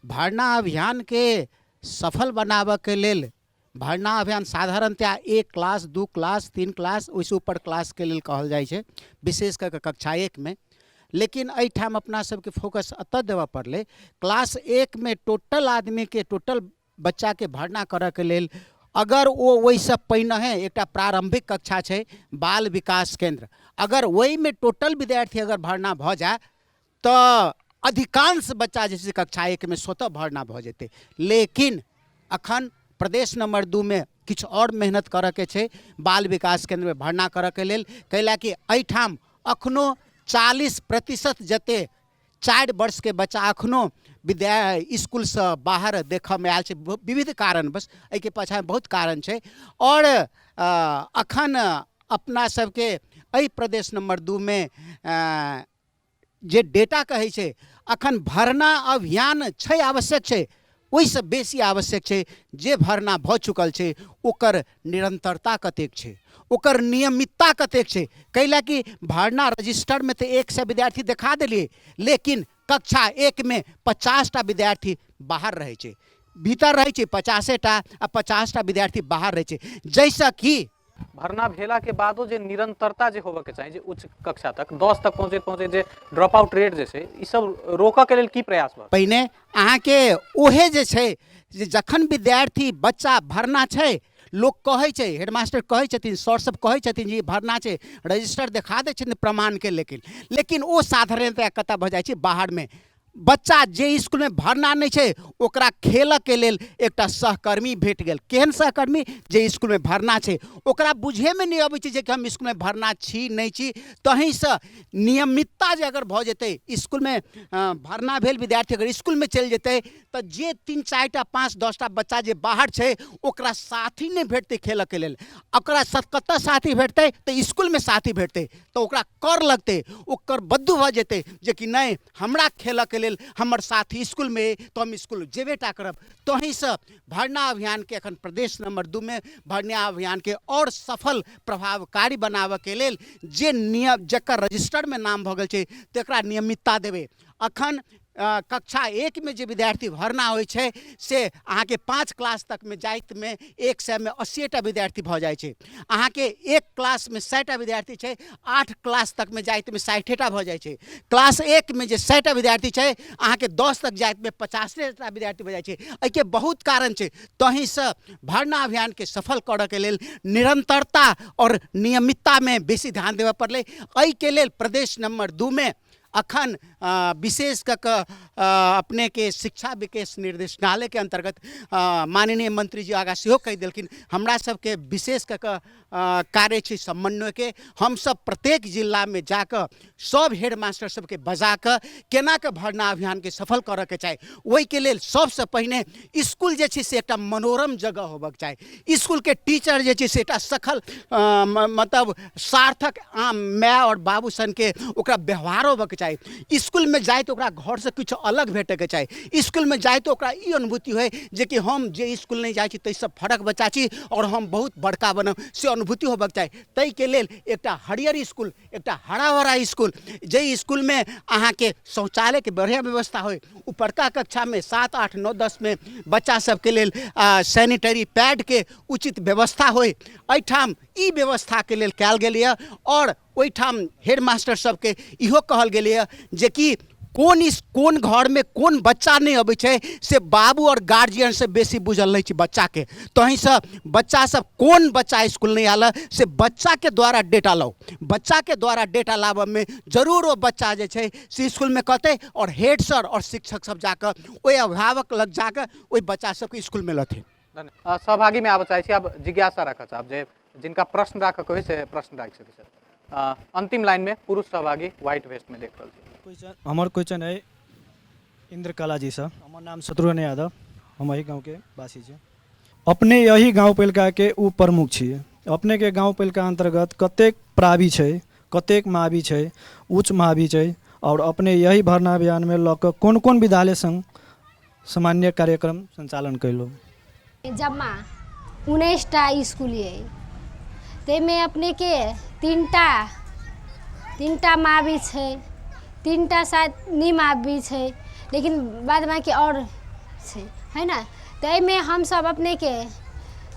भर्ना अभियानके सफल बनाबऽके लेल भर्ना अभियान साधारणतया 1 क्लास, 2 क्लास, 3 क्लास, ओहिसँ ऊपर क्लासके लेल कहल जाइ छै, विशेष कऽ कऽ कक्षा 1 में। लेकिन एहिठाम अपना सबके फोकस एतऽ देबऽ पड़लै, क्लास 1 में टोटल आदमीके, टोटल बच्चाके भर्ना करऽके लेल अगर ओ ओहिसँ पहिनहे एकटा प्रारम्भिक कक्षा छै बाल विकास केन्द्र, अगर ओहिमे टोटल विद्यार्थी अगर भरना भऽ जाय तऽ अधिकांश बच्चा जे छै से कक्षा 1मे स्वतः भरना भऽ जेतै। लेकिन अखन प्रदेश नंबर 2मे किछु आओर मेहनत करऽके छै बाल विकास केन्द्रमे भरना करऽके लेल, कैला कि एहिठाम अखनो 40% जते 4 वर्षके बच्चा अखनो विद्या इसकुलसँ बाहर देखऽमे आयल छै विविध कारणवश। एहिके पाछाँ बहुत कारण छै। आओर अखन अपना सबके एहि प्रदेश नंबर 2मे जे डेटा कहै छै अखन भरना अभियान छै, आवश्यक छै, ओहिसँ बेसी आवश्यक छै जे भरना भऽ चुकल छै ओकर निरन्तरता कतेक छै, ओकर नियमितता कतेक छै। कैला कि भरना रजिस्टरमे तऽ 100 विद्यार्थी देखा देलियै, लेकिन कक्षा 1मे 50टा विद्यार्थी बाहर रहै छै, भीतर रहै छै 50टा आ 50टा विद्यार्थी बाहर रहै छै, जाहिसँ कि भरना भेला के बादो जे निरंतरता जे होबऽ के चाही, जे उच्च कक्षा तक 10 तक पहुँचैत पहुँचैत जे ड्रॉप आउट रेट जे छै, ई सब रोकऽ के लेल की प्रयास भऽ? पहिने अहाँके ओहे जे छै जे जखन विद्यार्थी बच्चा भरना छै, लोक कहै छै, हेडमास्टर कहै छथिन, सर सब कहै छथिन जे ई भरना छै, रजिस्टर देखा दै छथिन प्रमाणके, लेकिन ओ साधारणतया कतऽ भऽ जाइ छै बाहरमे। बच्चा जे इसकुलमे भरना नहि छै ओकरा खेलऽके लेल एकटा सहकर्मी भेट गेल। केहन सहकर्मी? जे इसकुलमे भरना छै ओकरा बुझेमे नहि अबै छै जे कि हम इसकुलमे भरना छी नहि छी। तहीसँ नियमितता जे अगर भऽ जेतै, इसकुलमे भरना भेल विद्यार्थी अगर इसकुलमे चलि जेतै तऽ जे 3 4टा 5 10टा बच्चा जे बाहर छै ओकरा साथी नहि भेटतै खेलऽके लेल। ओकरा कतऽ साथी भेटतै? तऽ इसकुलमे साथी भेटतै, तऽ ओकरा कर लगतै, ओकर बद्दू भऽ जेतै जे कि नहि हमरा खेलऽके लेल हमर साथी इसकुलमे अइ तऽ हम इसकुल जेबे टा करब। तहीसँ भरना अभियानके एखन प्रदेश नंबर 2मे भरना अभियानके आओर सफल प्रभावकारी बनाबऽके लेल जे नियम जकर रजिस्टरमे नाम भऽ गेल छै तकरा नियमितता देबै। अखन कक्षा 1मे जे विद्यार्थी भरना होइ छै से अहाँके 5 क्लास तकमे जाइतमे 100मे 80टा विद्यार्थी भऽ जाइ छै। अहाँके 1 क्लासमे 100टा विद्यार्थी छै, 8 क्लास तकमे जाइतमे 60टा भऽ जाइ छै। क्लास 1मे जे 100टा विद्यार्थी छै अहाँके 10 तक जाइतमे 50टा विद्यार्थी भऽ जाइ छै। एहिके बहुत कारण छै। तहीसँ भरना अभियानके सफल करऽके लेल निरन्तरता आओर नियमिततामे बेसी ध्यान देबऽ पड़लै। एहिके लेल प्रदेश नंबर 2मे अखन विशेष कऽ कऽ अपनेके शिक्षा विकास निर्देशनालयके अन्तर्गत माननीय मंत्री जी आगाँ सेहो कहि देलखिन, हमरा सबके विशेष कऽ कऽ कार्य छै समन्वयके। हमसब प्रत्येक जिलामे जाकऽ सब हेडमास्टर सबके बजाकऽ केना कऽ भरना अभियानके सफल करऽके चाही, ओहिके लेल सबसँ पहिने इसकुल जे छै से एकटा मनोरम जगह होबऽके चाही। इसकुलके टीचर जे छै से एकटा सफल मतलब सार्थक आम माय आओर बाबू सनके ओकरा व्यवहार होबऽके चाही। इसकुलमे जाय तऽ ओकरा घरसँ किछु अलग भेटैके चाही। इसकुलमे जाय तऽ ओकरा ई अनुभूति होइ जेकि हम जे इसकुल नहि जाइ छी ताहिसँ फरक बच्चा छी आओर हम बहुत बड़का बनब, से अनुभूति होबऽके चाही। ताहिके लेल एकटा हरियर इसकुल, एकटा हरा भरा इसकुल, जाहि इसकुलमे अहाँके शौचालयके बढ़िआँ व्यवस्था होइ, ऊपरका कक्षामे 7 8 9 10मे बच्चा सबके लेल सैनिटरी पैडके उचित व्यवस्था होइ, एहिठाम ई व्यवस्थाके लेल कयल गेल यऽ। आओर ओहिठाम हेडमास्टर सबके इहो कहल गेलैए जेकि कोन घरमे कोन बच्चा नहि अबै छै से बाबू आओर गार्जियनसँ बेसी बुझल रहै छै बच्चाके। तहीँसँ बच्चा सब कोन बच्चा इसकुल नहि आयल से बच्चाके द्वारा डेटा लाउ। बच्चाके द्वारा डेटा लाबऽमे जरूर ओ बच्चा जे छै से इसकुलमे कहतै आओर हेड सर आओर शिक्षक सब जाकऽ ओहि अभिभावक लग जाकऽ ओहि बच्चा सबके इसकुलमे लथिन। धन्यवाद। सहभागीमे आबऽ चाहै छी, आब जिज्ञासा राखऽ चाहब जे जिनका प्रश्न राखऽ के होइ से प्रश्न राखि सकै छथि। अंतिम लाइनमे पुरुष सहभागी व्हाइट वेस्टमे देख रहल छी। क्वेश्चन, हमर क्वेश्चन है इंद्रकला जी से। हमर नाम शत्रुघ्न यादव, हम एही गाँवके वासी छी। अपने यही गाँव पालिकाके उप प्रमुख छी। अपनेके गाँव पालिका अन्तर्गत कतेक प्रावी छै, कतेक महावी छै, उच्च महावी छै, आओर अपने यही भरना अभियानमे लऽ कऽ कोन कोन विद्यालय सङ्ग सामान्य कार्यक्रम सञ्चालन कयलहुँ? जम्मा 19टा इसकुल अइ, ताहिमे अपनेके तीनटा मावी छै, 3टा शायद निमावी छै, लेकिन बाद बाँकी आओर छै, है ने। तऽ एहिमे हमसभ अपनेके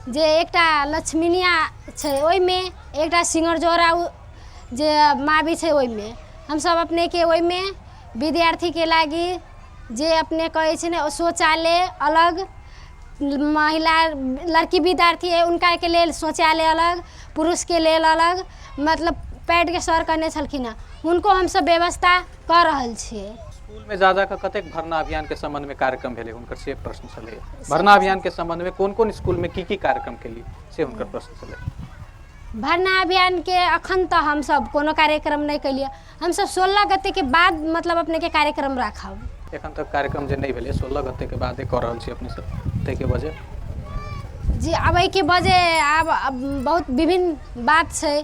जे एकटा लक्ष्मीनिया छै ओहिमे, एकटा सिंगरजोरा जे मावी छै ओहिमे हमसभ अपनेके ओहिमे विद्यार्थीके लागि जे अपने कहै छै ने शौचालय अलग महिला लड़की विद्यार्थी है उनका के लेल शौचालय अलग, पुरुषके लेल अलग, मतलब पैडके सर कहने छलखिन हँ, हुनको हमसब व्यवस्था कऽ रहल छियै। स्कूल में जा जाकर कतेक भरना अभियान के संबंध में कार्यक्रम भेलै हुनकर से प्रश्न छलै। भरना अभियान के संबंध में कोन कोन स्कूल में की की कार्यक्रम केली से हुनकर प्रश्न छलै। भरना अभियान के अखन तऽ हमसब कोनो कार्यक्रम नहि केलियै, हमसब 16 गते के बाद मतलब अपने के कार्यक्रम राखब। एखन तक कार्यक्रम जे नहि भेलै 16 गते के बादे कऽ रहल छी अपने सब, ताहिके वजह? जी आब एहिके वजह आब बहुत विभिन्न बात छै,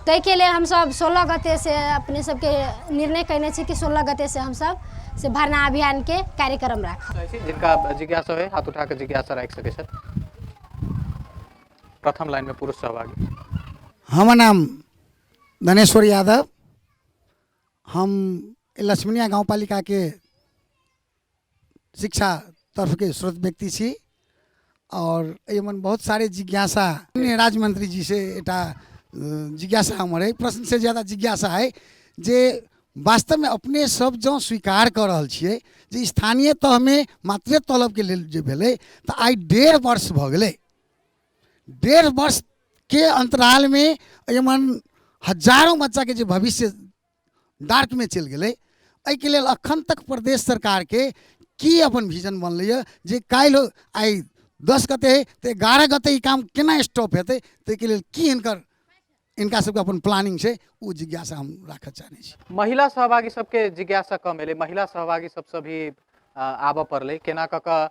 ताहिके लेल हमसब 16 गते से अपने सबके निर्णय कयने छी कि 16 गते से हमसब से भरना अभियान के कार्यक्रम राखब। जिनका जिज्ञासा है हाथ उठा के जिज्ञासा राखि सकै छथि। प्रथम लाइन में पुरुष सहभागी। हमर नाम धनेश्वर यादव, हम लक्ष्मणिया गाउँपालिका के शिक्षा तरफ के स्रोत व्यक्ति छी और एहिमे बहुत सारे जिज्ञासा राज्य मंत्री जी से एकटा जिज्ञासा हमर है, प्रश्न से ज़्यादा जिज्ञासा है जे वास्तवमे अपने सब जँ स्वीकार कऽ रहल छियै जे स्थानीय तहमे मातृ तलबके लेल जे भेलै तऽ आइ 1.5 वर्ष भऽ गेलै। 1.5 वर्षके अन्तरालमे एहिमे हजारों बच्चाके जे भविष्य डार्कमे चलि गेलै, एहिके लेल अखन तक प्रदेश सरकारके की अपन विजन बनलैए जे काल्हि आइ 10 गते है तऽ 11 गते ई काम केना स्टॉप हेतै, ताहिके लेल की हिनका सबके अपन प्लानिंग छै, ओ जिज्ञासा हम राखऽ चाहै छी। महिला सहभागी सबके जिज्ञासा कम एलै, महिला सहभागी सबसँ भी आबऽ पड़लै, केना कऽ कऽ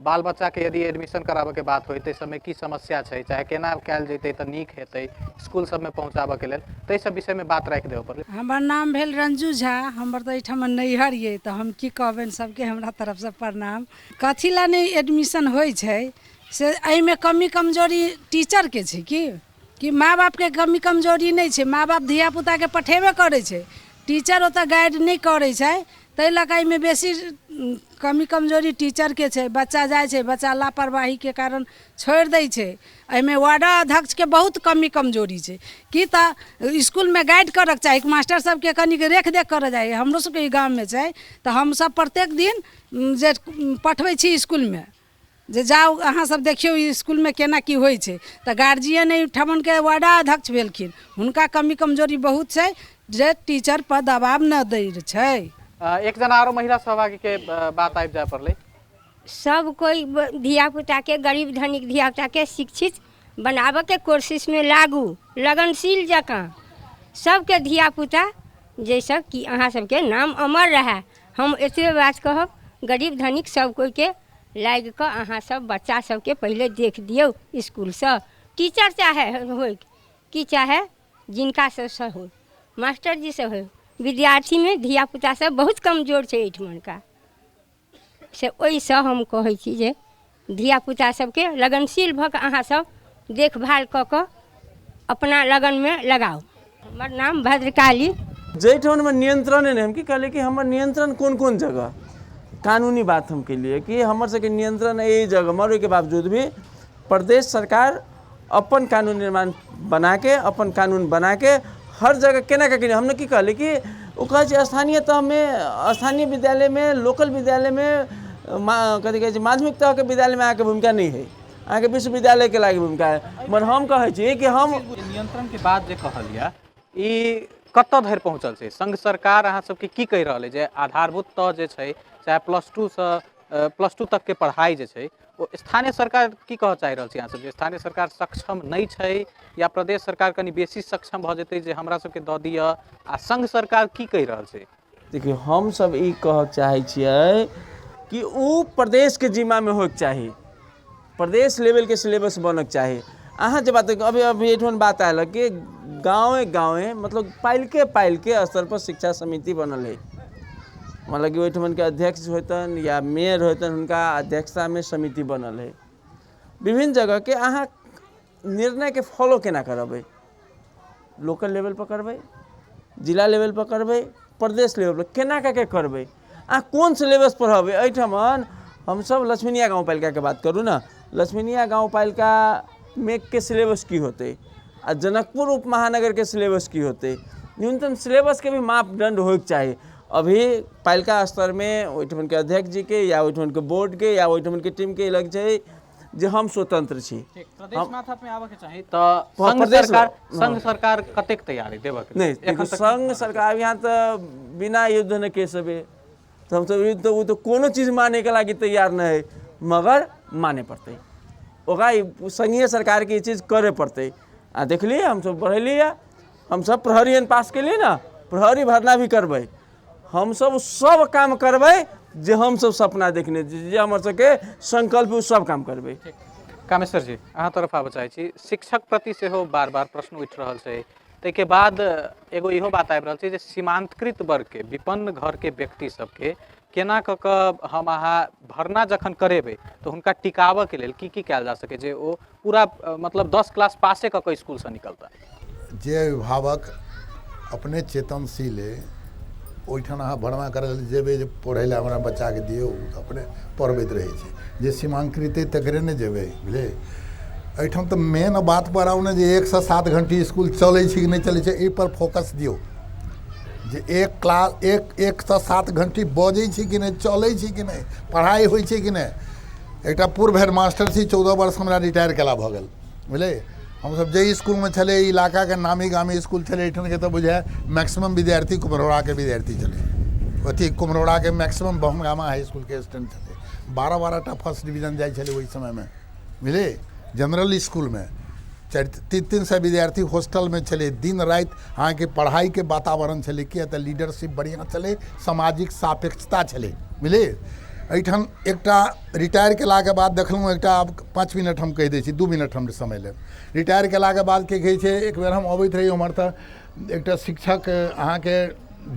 बाल बच्चाके यदि एडमिशन कराबऽके बात होइ ताहि सबमे की समस्या छै, चाहे केना कयल जेतै तऽ नीक हेतै स्कूल सबमे पहुँचाबऽके लेल, ताहि सब विषयमे बात राखि देबऽ पड़लै। हमर नाम भेल रंजू झा, हमर तऽ एहिठाम नैहर ये, तऽ हम की कहबनि सबके हमरा तरफसँ प्रणाम। कथी लए नहि एडमिशन होइ छै से एहिमे कमी कमजोरी टीचरके छै कि माँ बापके कमी कमजोरी नहि छै, माँ बाप धियापुताके पठेबे करै छै, टीचर ओतऽ गाइड नहि करै छै, ताहि लऽ कऽ एहिमे बेसी कमी कमजोरी टीचरके छै। बच्चा जाइ छै, बच्चा लापरवाहीके कारण छोड़ि दै छै। एहिमे वार्ड अध्यक्षके बहुत कमी कमजोरी छै कि तऽ इसकुलमे गाइड करऽके चाही, मास्टर सबके कनिक रेख देख करऽ चाही। हमरो सबके ई गाममे छै तऽ हमसब प्रत्येक दिन जे पठबै छी इसकुलमे जे जाउ अहाँ सब देखियौ इसकुलमे केना की होइ छै, तऽ गार्जियन एहिठामनके वार्डा अध्यक्ष भेलखिन, हुनका कमी कमजोरी बहुत छै जे टीचर पर दबाव नहि दै छै। एक जना आरो महिला सहभागी के बात आबि जाय पड़लै। सब कोई धियापुताके, गरीब धनिक धियापुताके शिक्षित बनाबऽके कोशिशमे लागू, लगनशील जकाँ सबके धियापुता, जाहिसँ कि अहाँ सबके नाम अमर रहए। हम एतबे बात कहब, गरीब धनिक सब कोइके लागि कऽ अहाँ सब बच्चा सबके पहिले देख दियौ इसकुलसँ, टीचर चाहे होइ कि चाहे जिनका सबसँ होइ, मास्टरजी सब होइ, विद्यार्थीमे धियापुता सब बहुत कमजोर छै एहिठमनका, से ओहिसँ हम कहै छी जे धियापुता सबके लगनशील भऽ कऽ अहाँ सब देखभाल कऽ कऽ अपना लगनमे लगाउ। हमर नाम भद्रकाली। जाहिठाममे नियंत्रण नहि, हम की कहलियै कि हमर नियंत्रण कोन कोन जगह, कानूनी बात हम केलियै कि हमर सबके नियंत्रण एहि जगह मर, ओहिके बावजूद भी प्रदेश सरकार अपन कानून निर्माण बनाके, अपन कानून बनाके हर जगह केना कऽ हमने की कहलियै कि ओ कहै छै स्थानीय तहमे, स्थानीय विद्यालयमे, लोकल विद्यालयमे, कथी कहै छै माध्यमिक तहके विद्यालयमे अहाँके भूमिका नहि है, अहाँके विश्वविद्यालयके लागि भूमिका है। मगर हम कहै छी कि हम नियंत्रणके बात जे कहलियै ई कतऽ धरि पहुँचल छै? संघ सरकार अहाँ सबके की कहि रहल है जे आधारभूत तह जे छै, चाहे प्लस टू तक के पढ़ाई जे छै, ओ स्थानीय सरकार की कहऽ चाहि रहल छै अहाँ सब जे स्थानीय सरकार सक्षम नहि छै या प्रदेश सरकार कनि बेसी सक्षम भऽ जेतै जे हमरा सबके दऽ दिअ, आ संघ सरकार की कहि रहल छै? देखियौ, हमसब ई कहऽ चाहै छियै कि ओ प्रदेशके जिम्मामे होइके चाही, प्रदेश लेवलके सिलेबस बनऽके चाही। अहाँ जे बात अभी अभी एहिठाम बात आयल कि गाँवे गाँवे मतलब पालिके पालिके स्तर पर शिक्षा समिति बनल है, मतलब कि ओहिठामके अध्यक्ष होतन या मेयर होतन, हुनका अध्यक्षतामे समिति बनल है। विभिन्न जगहके अहाँ निर्णयके फॉलो केना करबै, लोकल लेवल पर करबै, जिला लेवल पर करबै, प्रदेश लेवल पर केना कऽ के करबै, अहाँ कोन सिलेबस पढ़ेबै? एहिठाम हमसब लक्ष्मीनिया गाँवपालिकाके बात करू ने, लक्ष्मीनिया गाँवपालिकामे के सिलेबस की होतै आ जनकपुर उप महानगरके सिलेबस की होतै, न्यूनतम सिलेबसके भी मापदंड होइके चाही। अभी पालिका स्तरमे ओहिठमनके अध्यक्ष जीके या ओहिठमनके बोर्डके या ओहिठमनके टीमके ई लग छै जे हम स्वतंत्र छी। प्रदेश माथत में आबऽ के चाही तऽ संघ प्रदेश सरकार में, संघ सरकार कतेक तैयारी देबऽ के नहीं एखन देखियौ, तक संघ सरकार यहाँ तऽ बिना युद्ध न केसबे, तऽ हमसब युद्ध तऽ ओ तऽ कोनो चीज मानैके लागि तैयार नहि है, मगर माने पड़तै ओकरा, ई संघीय सरकारके ई चीज करे पड़तै। आ देखलियै हमसब बढ़ेलियै, हमसब प्रहरी एहन पास केलियै ने, प्रहरी भरना भी करबै हमसब, सब काम करबै जे हमसब सपना देखने छी, जे हमर सबके संकल्प, ओ सब काम करबै। कामेश्वर जी, अहाँ तरफ आबऽ चाहै छी। शिक्षक प्रति सेहो बार बार प्रश्न उठि रहल छै, ताहिके बाद एगो इहो बात आबि रहल छै जे सीमांतकृत वर्गके विपन्न घरके व्यक्ति सबके केना कऽ कऽ हम अहाँ भरना जखन करेबै तऽ हुनका टिकाबऽके लेल की की कयल जा सकै जे ओ पूरा मतलब 10 क्लास पासे कऽ कऽ स्कूलसँ निकलता? जे अभिभावक अपने चेतनशील अइ ओहिठाम अहाँ भरना करै लए जेबै जे पढ़ै लए हमरा बच्चाके दियौ, ओ तऽ अपने पढ़बैत रहै छै। जे सीमांकृत अइ तकरे ने जेबै, बुझलियै? एहिठाम तऽ मेन बात पर आउ ने जे 1 से 7 घंटी इसकुल चलै छै कि नहि चलै छै, एहिपर फोकस दियौ जे एक क्लास 1 से 7 घंटी बजै छै कि नहि, चलै छै कि नहि, पढ़ाइ होइ छै कि नहि। एकटा पूर्व हेडमास्टर छी, 14 वर्ष हमरा रिटायर केला भऽ गेल, बुझलियै? हमसब जाहि इसकुलमे छलै, इलाकाके नामी गामी इसकुल छलै एहिठामके, तऽ बुझाय मैक्सिमम विद्यार्थी कुम्हरौड़ाके विद्यार्थी छलै, अथी कुम्हरौड़ाके मैक्सिमम बहनगामा हाई इसकुलके स्टूडेंट छलै। 12 12 टा फर्स्ट डिवीजन जाइ छलै ओहि समयमे, बुझलियै? जनरल इसकुलमे 4 3 3 सए विद्यार्थी हॉस्टलमे छलै। दिन राति अहाँके पढ़ाइके वातावरण छलै, किया तऽ लीडरशिप बढ़िआँ छलै, सामाजिक सापेक्षता छलै, बुझलियै? एहिठाम एकटा रिटायर केलाके बाद देखलहुँ एकटा, आब 5 मिनट हम कहि दै छी, 2 मिनट हम समय लेब। रिटायर केलाके बाद की कहै छै, एक बेर हम अबैत रही उम्हर तऽ एकटा शिक्षक अहाँके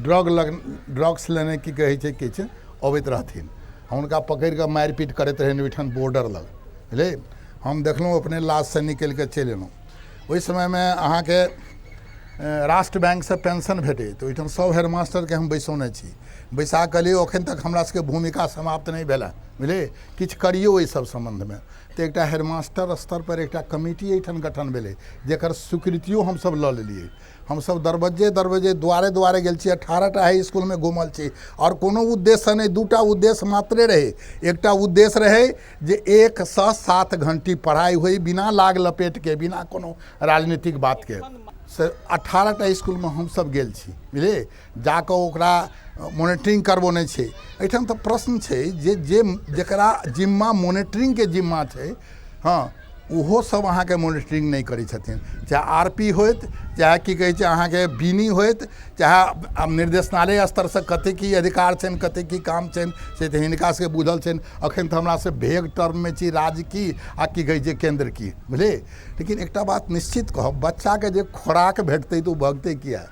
ड्रग्स लेने की कहै छै किछु अबैत रहथिन, हुनका पकड़ि कऽ मारि पीट करैत रहनि ओहिठाम बॉर्डर लग, बुझलियै? हम देखलहुँ, अपने लाशसँ निकलि कऽ चलि एलहुँ। ओहि समयमे अहाँके राष्ट्र बैंकसँ पेंशन भेटै, तऽ ओहिठाम सब हेडमास्टरके हम बैसौने छी, बैसा कहलियै एखन तक हमरा सबके भूमिका समाप्त नहि भेल हँ, बुझलियै? किछु करियौ एहि सब सम्बन्धमे। तऽ एकटा हेडमास्टर स्तर पर एकटा कमिटी एहिठाम गठन भेलै, जकर स्वीकृतियो हमसब लऽ लेलियै। हमसब दरबज्जे दरबज्जे दुआरे दुआरे गेल छी, 18 टा हाई इसकुलमे घूमल छी, आओर कोनो उद्देश्यसँ नहि, 2 टा उद्देश्य मात्रे रहै। एकटा उद्देश्य रहै जे 1 से 7 घंटी पढ़ाइ होइ बिना लाग लपेटके, बिना कोनो राजनीतिक बातके। से 18 टा इसकुलमे हमसब गेल छी, बुझलियै? जाकऽ ओकरा मोनिटरिंग करबौने छै। एहिठाम तऽ प्रश्न छै जे जे जकरा जिम्मा मोनिटरिंगके जिम्मा छै, हँ, ओहो सब अहाँके मोनिटरिंग नहि करै छथिन, चाहे आर पी होइत, चाहे की कहै छै अहाँके बीनी होइत, चाहे निर्देशनालय स्तरसँ कतेक की अधिकार छनि, कतेक की काम छनि, से तऽ हिनका सबके बुझल छनि। एखन तऽ हमरा सब भेग टर्ममे छी, राज्य की आ की कहै छै केन्द्र की, बुझलियै? लेकिन एकटा बात निश्चित कहब, बच्चाके जे खोराक भेटतै तऽ ओ भगतै किया?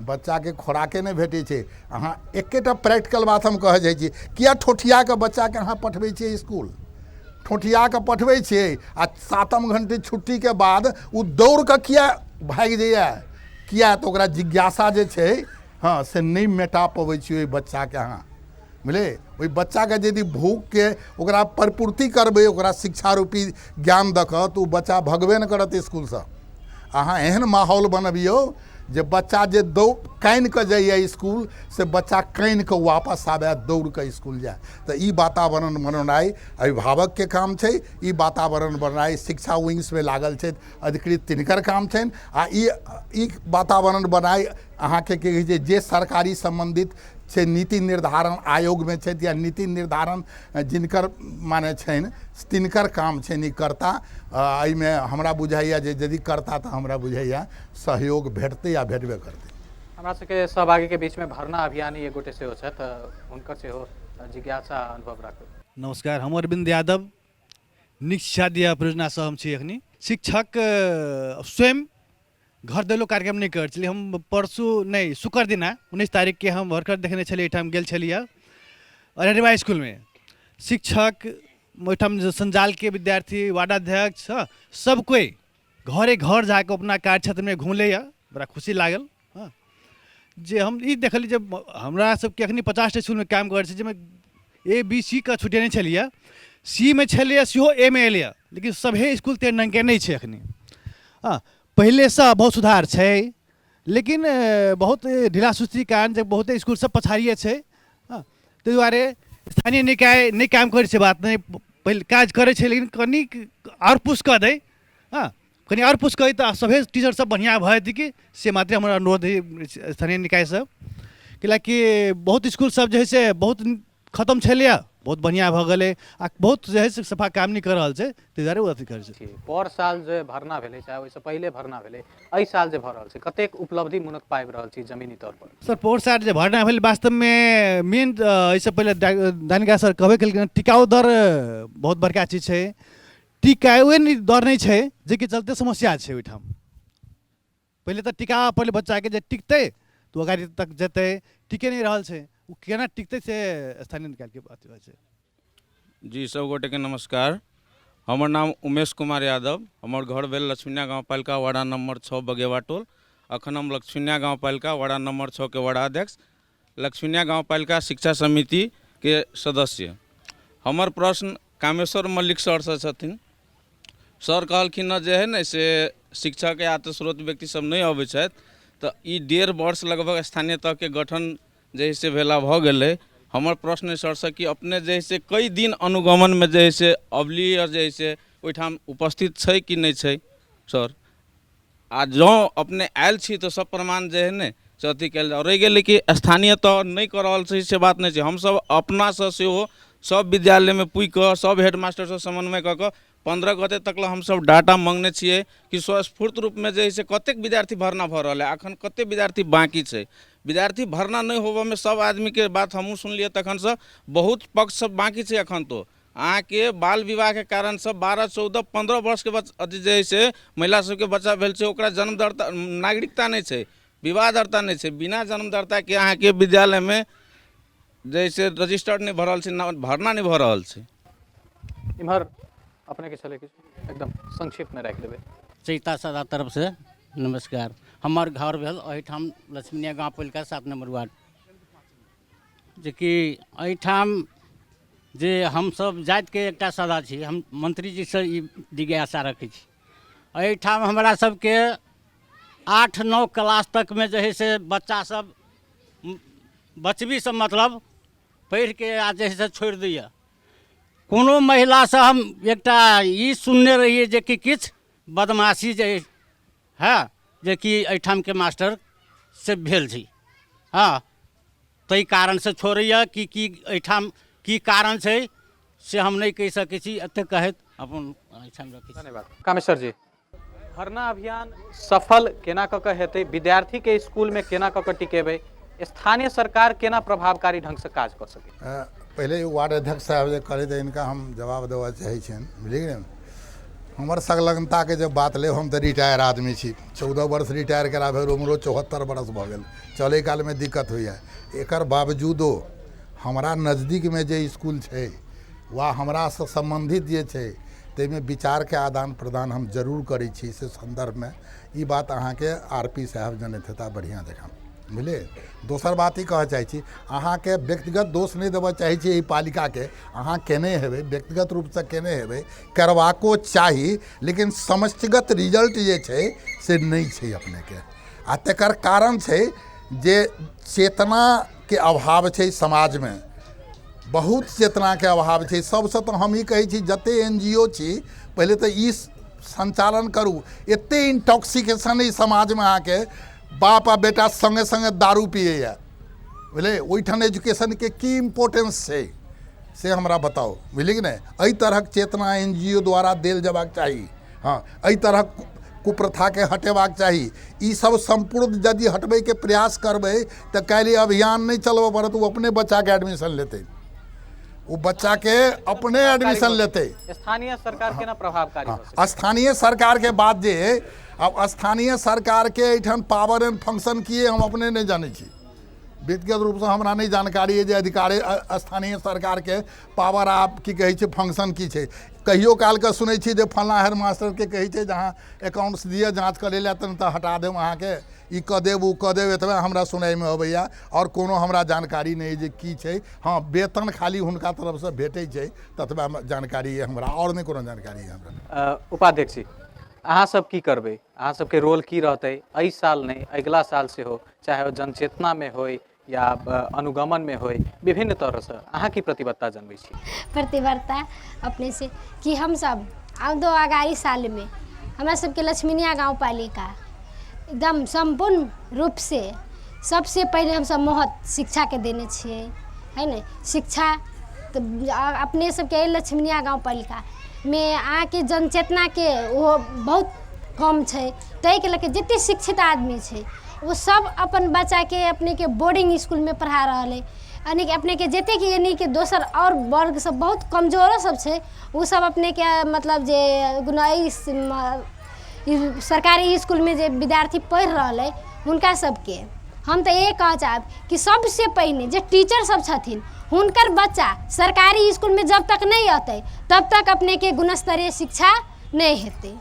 बच्चाके खोराके नहि भेटै छै। अहाँ एकेटा प्रैक्टिकल बात हम कहऽ जाइ छी, किया ठोठिया कऽ बच्चाके अहाँ पठबै छियै इसकुल? ठोठिया कऽ पठबै छियै आ 7म घंटे छुट्टीके बाद ओ दौड़ कऽ किया भागि जाइए? किया तऽ ओकरा जिज्ञासा जे छै, हँ, से नहि मेटा पबै छियै ओहि बच्चाके अहाँ, बुझलियै? ओहि बच्चाके यदि भूखके ओकरा परिपूर्ति करबै, ओकरा शिक्षा रूपी ज्ञान दऽ कऽ, तऽ ओ बच्चा भगबे नहि करत इसकुलसँ। अहाँ एहन माहौल बनबियौ जे बच्चा जे दौड़ कानि कऽ जाइए इसकुल, से बच्चा कानि कऽ वापस आबए, दौड़ कऽ इसकुल जाए। तऽ ई वातावरण बनेनाइ अभिभावकके काम छै, ई वातावरण बनेनाइ शिक्षा विंग्समे लागल छथि अधिकृत तिनकर काम छनि, आ ई वातावरण बनाइ अहाँके की कहै छै जे सरकारी सम्बन्धित छै, नीति निर्धारण आयोगमे छथि या नीति निर्धारण जिनकर माने छनि तिनकर काम छनि, ई करता। एहिमे हमरा बुझाइए जे यदि करता तऽ हमरा बुझाइए सहयोग भेटतै आ भेटबे करतै। हमरा सबके सहभागीके बीचमे भरना अभियानी एक गोटे सेहो छथि, हुनकर सेहो जिज्ञासा अनुभव राखू। नमस्कार, हम अरविंद यादव, नीक शिक्षा दिया परियोजनासँ हम छी। एखनी शिक्षक स्वयं घर देलो कार्यक्रम नहि करै छलियै। हम परसू नहि, शुक्र दिना 19 तारीखके हम भरकर देखने छलियै, एहिठाम गेल छलियै अररिया इसकुलमे। शिक्षक ओहिठाम संजालके विद्यार्थी, वार्डाध्यक्ष, हँ, सब कोइ घरे घर जाकऽ अपना कार्य क्षेत्रमे घुमलैए। बड़ा खुशी लागल, हँ, जे हम ई देखलियै जे हमरा सबके एखनी 50 टा इसकुलमे काम करै छै, जाहिमे ए बी सी के छुटेने छलियै, सी मे छलैए सेहो ए मे एलैए, लेकिन सभे इसकुल तेहन ढङ्गके नहि छै एखनी। हँ, पहिलेसँ बहुत सुधार छै। लेकिन बहुत ढिला सुस्ती कारण जे बहुते इसकुल सब पछाड़िए छै। हँ, ताहि दुआरे स्थानीय निकाय नहि काम करै छै, बात नहि, पहिले काज करै छै लेकिन कनिक आओर पुश कऽ दै। हँ, कनि आओर पुश कऽ दै तऽ सभे टीचर सब बढ़िआँ भऽ जेतै कि से मात्रे हमर अनुरोध हइ स्थानीय निकायसँ, कैलाकि बहुत इसकुल सब जे हइ से बहुत खतम छलैए, बहुत बढ़िआँ भऽ गेलै आ बहुत जे हइ से सफा काम नहि कऽ रहल छै, ताहि दुआरे ओ अथी करै छै। पर साल जे भरना भेलै, चाहे ओहिसँ पहिले भरना भेलै, एहि साल जे भऽ रहल छै, कतेक उपलब्धि मूलक पाबि रहल छी जमीनी तौर पर? सर, पौर साल जे भरना भेल वास्तवमे मेन एहिसँ पहिले दानिका सर कहबे केलखिन, टिकाउ दर बहुत बड़का चीज छै, टिकाउए नहि दर नहि छै, जाहिके चलते समस्या छै ओहिठाम। पहिले तऽ टिका पहिले बच्चाके जे टिकतै तऽ ओ अगाड़ी तक जेतै, टिके नहि रहल छै, ओ केना टिकतै से स्थानीय निकायके अथी होइ छै। जी, सब गोटेके नमस्कार। हमर नाम उमेश कुमार यादव, हमर घर भेल लक्ष्मीनिया गाँवपालिका वार्ड नंबर 6 बगेवा टोल। अखन हम लक्ष्मीनिया गाँवपालिका वार्ड नंबर 6 के वार्डाध्यक्ष, लक्ष्मीनिया गाँवपालिका शिक्षा समितिके सदस्य। हमर प्रश्न कामेश्वर मल्लिक सरसँ छथिन। सर कहलखिन हँ जे हइ ने से शिक्षक या तऽ स्रोत व्यक्ति सब नहि अबै छथि, तऽ ई 1.5 वर्ष लगभग स्थानीय तहके गठन जे हइ से भेला भऽ गेलै। हमर प्रश्न अइ सरसँ कि अपने जे हइ से कई दिन अनुगमनमे जे हइ से अबली आओर जे हइ से ओहिठाम उपस्थित छै कि नहि छै सर? आ जँ अपने आयल छी तऽ सब प्रमाण जे हइ ने से अथी कयल जाउ। रहि गेलै कि स्थानीय तह नहि कऽ रहल छै से बात नहि छै, हमसब अपनासँ सेहो सब विद्यालयमे पुछि कऽ सब हेडमास्टरसँ समन्वय कऽ कऽ 15 गते तक लए हमसब डाटा मङ्गने छियै कि स्वस्फूर्त रूपमे जे हइ से कतेक विद्यार्थी भरना भऽ रहल है, एखन कतेक विद्यार्थी बाँकी छै। विद्यार्थी भरना नहि होबऽमे सब आदमीके बात हमहूँ सुनलियै तखनसँ बहुत पक्ष सब बाँकी छै। एखन तो अहाँके बाल विवाहके कारणसँ 12, 14, 15 वर्षके अथी जे हइ से महिला सबके बच्चा भेल छै, ओकरा जन्म दर्ता नागरिकता नहि छै, विवाह दर्ता नहि छै। बिना जन्म दर्ताके अहाँके विद्यालयमे जे हइ से रजिस्टर्ड नहि भऽ रहल छै, भरना नहि भऽ रहल छै। इम्हर अपनेके छलै किछु, एकदम संक्षिप्तमे राखि देबै। चैता सदा तरफसँ नमस्कार। हमर घर भेल एहिठाम लक्ष्मीनिया गाँवपालिका 7 नम्बर वार्ड, जेकि एहिठाम जे हमसब जातिके एकटा सदा छी। हम मंत्रीजीसँ ई जिज्ञासा रखै छी, एहिठाम हमरा सबके 8, 9 क्लास तकमे जे हइ से बच्चा सब बचबीसँ मतलब पढ़िके आ जे हइ से छोड़ि दैए। कोनो महिलासँ हम एकटा ई सुनने रहियै जे कि किछु बदमाशी जे है जेकि एहिठामके मास्टर से भेल छै, हँ, ताहि कारणसँ छोड़ैए कि की एहिठाम की कारण छै से हम नहि कहि सकै छी। एतेक कहैत अपन एहिठाम रखै छी। धन्यवाद। कामेश्वर जी, भरना अभियान सफल केना कऽ कऽ हेतै, विद्यार्थीके स्कूलमे केना कऽ कऽ टिकेबै, स्थानीय सरकार केना प्रभावकारी ढङ्गसँ काज कऽ सकै? पहिले वार्ड अध्यक्ष साहब जे कहले तऽ इनका हम जवाब देबऽ चाहै छियनि, बुझलियै ने। हमर संलग्नताके जब बात लेब, हम तऽ रिटायर आदमी छी, 14 वर्ष रिटायर करा भेल, उमरो 74 बरस भऽ गेल, चलै कालमे दिक्कत होइए। एकर बावजूदो हमरा नजदीकमे जे इसकुल छै वा हमरासँ सम्बन्धित जे छै ताहिमे विचारके आदान प्रदान हम जरूर करै छी। से सन्दर्भमे ई बात अहाँके आर पी साहब जनैत हेता बढ़िआँ जकाँ, बुझलियै। दोसर बात ई कहऽ चाहै छी, अहाँके व्यक्तिगत दोष नहि देबऽ चाहै छी एहि पालिकाके, अहाँ केने हेबै, व्यक्तिगत रूपसँ केने हेबै, करबाको चाही, लेकिन समष्टिगत रिजल्ट जे छै से नहि छै अपनेके। आ तकर कारण छै जे चेतनाके अभाव छै समाजमे, बहुत चेतनाके अभाव छै। सबसँ तऽ हम ई कहै छी जते NGO छी पहिले तऽ ई सञ्चालन करू। एते इंटॉक्सिकेशन ई समाजमे अहाँके बाप आ बेटा सङ्गे सङ्गे दारू पियैए, बुझलियै। ओहिठाम एजुकेशनके की इम्पोर्टेंस छै से हमरा बताउ, बुझलियै कि नहि। एहि तरहक चेतना NGO द्वारा देल जेबाक चाही, हँ, एहि तरहक कुप्रथाके हटेबाक चाही। ई सब सम्पूर्ण यदि हटबैके प्रयास करबै तऽ काल्हि अभियान नहि चलबऽ पड़त, ओ अपने बच्चाके एडमिशन लेतै, ओ बच्चाके अपने एडमिशन लेतै। स्थानीय सरकार केना प्रभावकारी भऽ सकैए? स्थानीय सरकारके बात जे अइ, आब स्थानीय सरकारके एहिठाम पावर एंड फंक्शन की अइ हम अपने नहि जानै छी, व्यक्तिगत रूपसँ हमरा नहि जानकारी अइ जे अधिकारी स्थानीय सरकारके पावर आब की कहै छै फंक्शन की छै। कहियो कालके सुनै छी जे फल्लाँ हेडमास्टरके कहै छै जे अहाँ अकाउंट्स दिअ जाँच करै लए, तहन तऽ हटा देब अहाँके, ई कऽ देब ओ कऽ देब, एतबे हमरा सुनाइमे अबैए, आओर कोनो हमरा जानकारी नहि अइ जे की छै। हँ, वेतन खाली हुनका तरफसँ भेटै छै ततबा जानकारी अइ हमरा, आओर नहि कोनो जानकारी अइ हमरा। उपाध्यक्ष जी, अहाँ सब की करबै, अहाँ सबके रोल की रहतै एहि साल नहि अगिला साल सेहो, चाहे ओ जनचेतनामे होइ या अनुगमनमे होइ, विभिन्न तरहसँ अहाँ की प्रतिबद्धता जनबै छी? प्रतिबद्धता अपने से कि हमसब आउदो अगाड़ी सालमे हमरा सबके लक्ष्मीनिया गाँव पालिका एकदम सम्पूर्ण रूपसँ सबसँ पहिले हमसब महत्व शिक्षाके देने छियै, है ने। शिक्षा तऽ अपने सबके लक्ष्मीनिया गाँव पालिकामे अहाँके जनचेतनाके ओहो बहुत कम छै, ताहिके लऽ कऽ जतेक शिक्षित आदमी छै ओ सब अपन बच्चाके अपनेके बोर्डिंग इसकुलमे पढ़ा रहल अइ, यानि कि अपनेके जतेक यानि कि दोसर आओर वर्ग सब बहुत कमजोरो सब छै, ओ सब अपनेके मतलब जे सरकारी इसकुलमे जे विद्यार्थी पढ़ि रहल अइ हुनका सबके हम तऽ इएह कहऽ चाहब कि सबसँ पहिने जे टीचर सब छथिन हुनकर बच्चा सरकारी इसकुलमे जब तक नहि अतै तब तक अपनेके गुणस्तरीय शिक्षा नहि हेतै।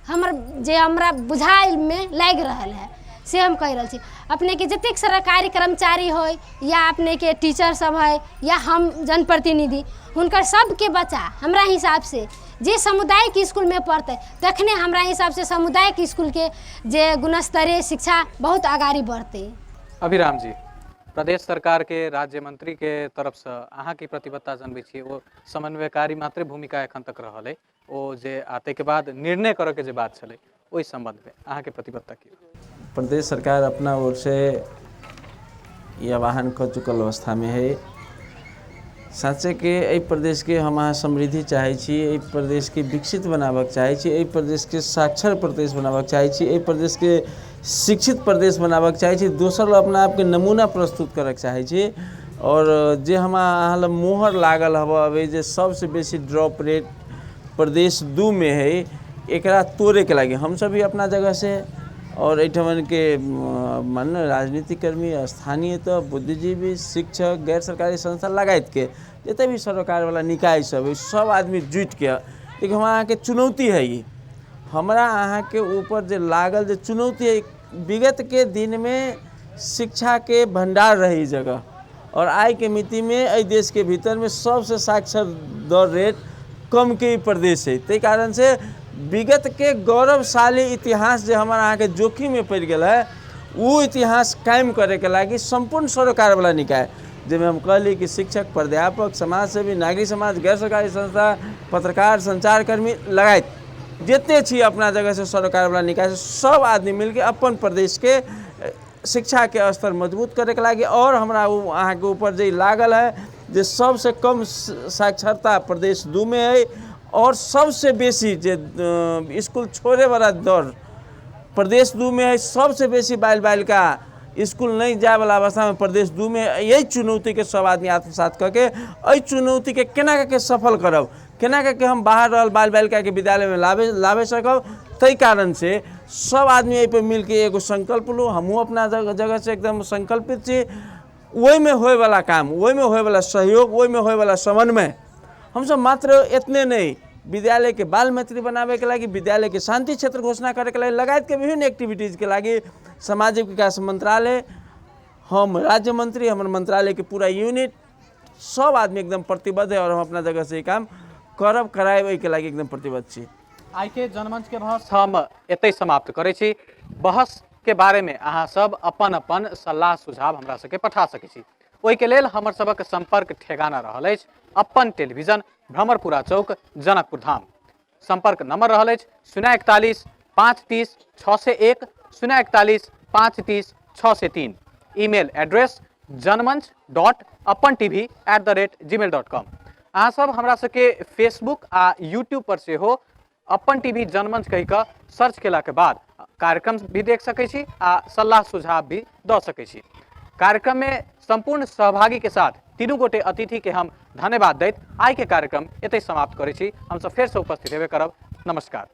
हमर जे हमरा बुझाइमे लागि रहल है से हम कहि रहल छी। अपनेके जतेक सरकारी कर्मचारी होइ या अपनेके टीचर सब हइ या हम जनप्रतिनिधि, हुनकर सबके बच्चा हमरा हिसाबसँ जे सामुदायिक इसकुलमे पढ़तै तखने हमरा हिसाबसँ सामुदायिक इसकुलके जे गुणस्तरीय शिक्षा बहुत अगाड़ी बढ़तै। अभिराम जी, प्रदेश सरकारके राज्य मन्त्रीके तरफसँ अहाँ की प्रतिबद्धता जनबै छियै? ओ समन्वयकारी मात्रे भूमिका एखन तक रहल अइ, ओ जे आ ताहिके बाद निर्णय करऽके जे बात छलै ओहि सम्बन्धमे अहाँके प्रतिबद्धता की? प्रदेश सरकार अपना ओर से ई आह्वान कऽ चुकल अवस्थामे है। साँचे के एहि प्रदेशके हम अहाँ समृद्धि चाहै छी, एहि प्रदेशके विकसित बनाबऽके चाहै छी, एहि प्रदेशके साक्षर प्रदेश बनाबऽके चाहै छी, एहि प्रदेशके शिक्षित प्रदेश बनाबऽके चाहै छी, दोसर लए अपना आपके नमूना प्रस्तुत करऽके चाहै छी। आओर जे हम अहाँ लग मोहर लागल हबऽ अभी जे सबसँ बेसी ड्रॉप रेट प्रदेश 2 मे है, एकरा तोड़ैके लागि हमसब भी अपना जगहसँ आओर एहिठमनके माने राजनीतिक कर्मी, स्थानीय तऽ बुद्धिजीवी, शिक्षक, गैर सरकारी संस्था लगायतके जते भी सरोकारवला निकाय सब है सब आदमी जुटिके, देखियौ हमरा अहाँके चुनौती है ई, हमरा अहाँके ऊपर जे लागल जे चुनौती है, विगतके दिनमे शिक्षाके भण्डार रहै ई जगह और आइके मितिमे एहि देशके भीतरमे सबसँ साक्षर दर रेट कमके ई प्रदेश है। ताहि कारणसँ विगतके गौरवशाली इतिहास जे हमर अहाँके जोखिममे पड़ि गेल है ओ इतिहास कायम करैके लागि सम्पूर्ण सरोकारवला निकाय, जाहिमे हम कहली कि शिक्षक, प्राध्यापक, समाजसेवी, नागरिक समाज, गैर सरकारी संस्था, पत्रकार, सञ्चारकर्मी लगायत जते छी अपना जगहसँ सरोकारवला निकाय सब आदमी मिलके अपन प्रदेशके शिक्षाके स्तर मजबूत करैके लागि और हमरा ओ अहाँके ऊपर जे लागल है जे सबसँ कम साक्षरता प्रदेश 2 मे है और सबसँ बेसी जे स्कूल छोड़ेवला दर प्रदेश 2 मे है, सबसँ बेसी बाल बालिका स्कूल नहीं जायवला अवस्थामे प्रदेश 2 मे। यही चुनौतीके सब आदमी आत्मसात कऽ के एहि चुनौतीके केना कऽ के सफल करब, केना कऽ के हम बाहर रहल बाल बालिकाके विद्यालयमे लाबे सकब, ताहि कारणसँ सब आदमी एहिपर मिलके एगो संकल्प लू। हमहूँ अपना जगहसँ एकदम संकल्पित छी। ओहिमे होयवला काम, ओहिमे होयवला सहयोग, ओहिमे होयवला समन्वय, हमसब मात्र एतने नहि विद्यालयके बाल मैत्री बनाबैके लागि, विद्यालयके शान्ति क्षेत्र घोषणा करैके लागि लगायतके विभिन्न एक्टिविटीजके लागि सामाजिक विकास मन्त्रालय, हम राज्य मन्त्री, हमर मन्त्रालयके पूरा यूनिट सब आदमी एकदम प्रतिबद्ध है और हम अपना जगह से ई काम करब करायब एहिके लागि एकदम प्रतिबद्ध छी। आइ के जनमंच के बहस हम एतै समाप्त करै छी। बहस के बारे में अहाँ सब अपन अपन सलाह सुझाव हमरा सबके पठा सकै छी। ओहिके लेल हमर सबक संपर्क ठेगाना रहल अछि अपन टेलीविजन, भ्रमरपुरा चौक, जनकपुर धाम। संपर्क नंबर रहल अछि 041 530 601, 041 530 603। Email address janmanch.apantv@gmail.com। अहाँ सब हमरा सबके फेसबुक आ यूट्यूब पर सेहो अपन टीवी जनमंच कहि कऽ सर्च केलाके बाद कार्यक्रम भी देख सकै छी आ सलाह सुझाव भी दऽ सकै छी। कार्यक्रम में संपूर्ण सहभागी के साथ तीनू गोटे अतिथि के हम धन्यवाद दैत आइ के कार्यक्रम एतै समाप्त करै छी। हमसब फेरसँ उपस्थित हेबे करब। नमस्कार।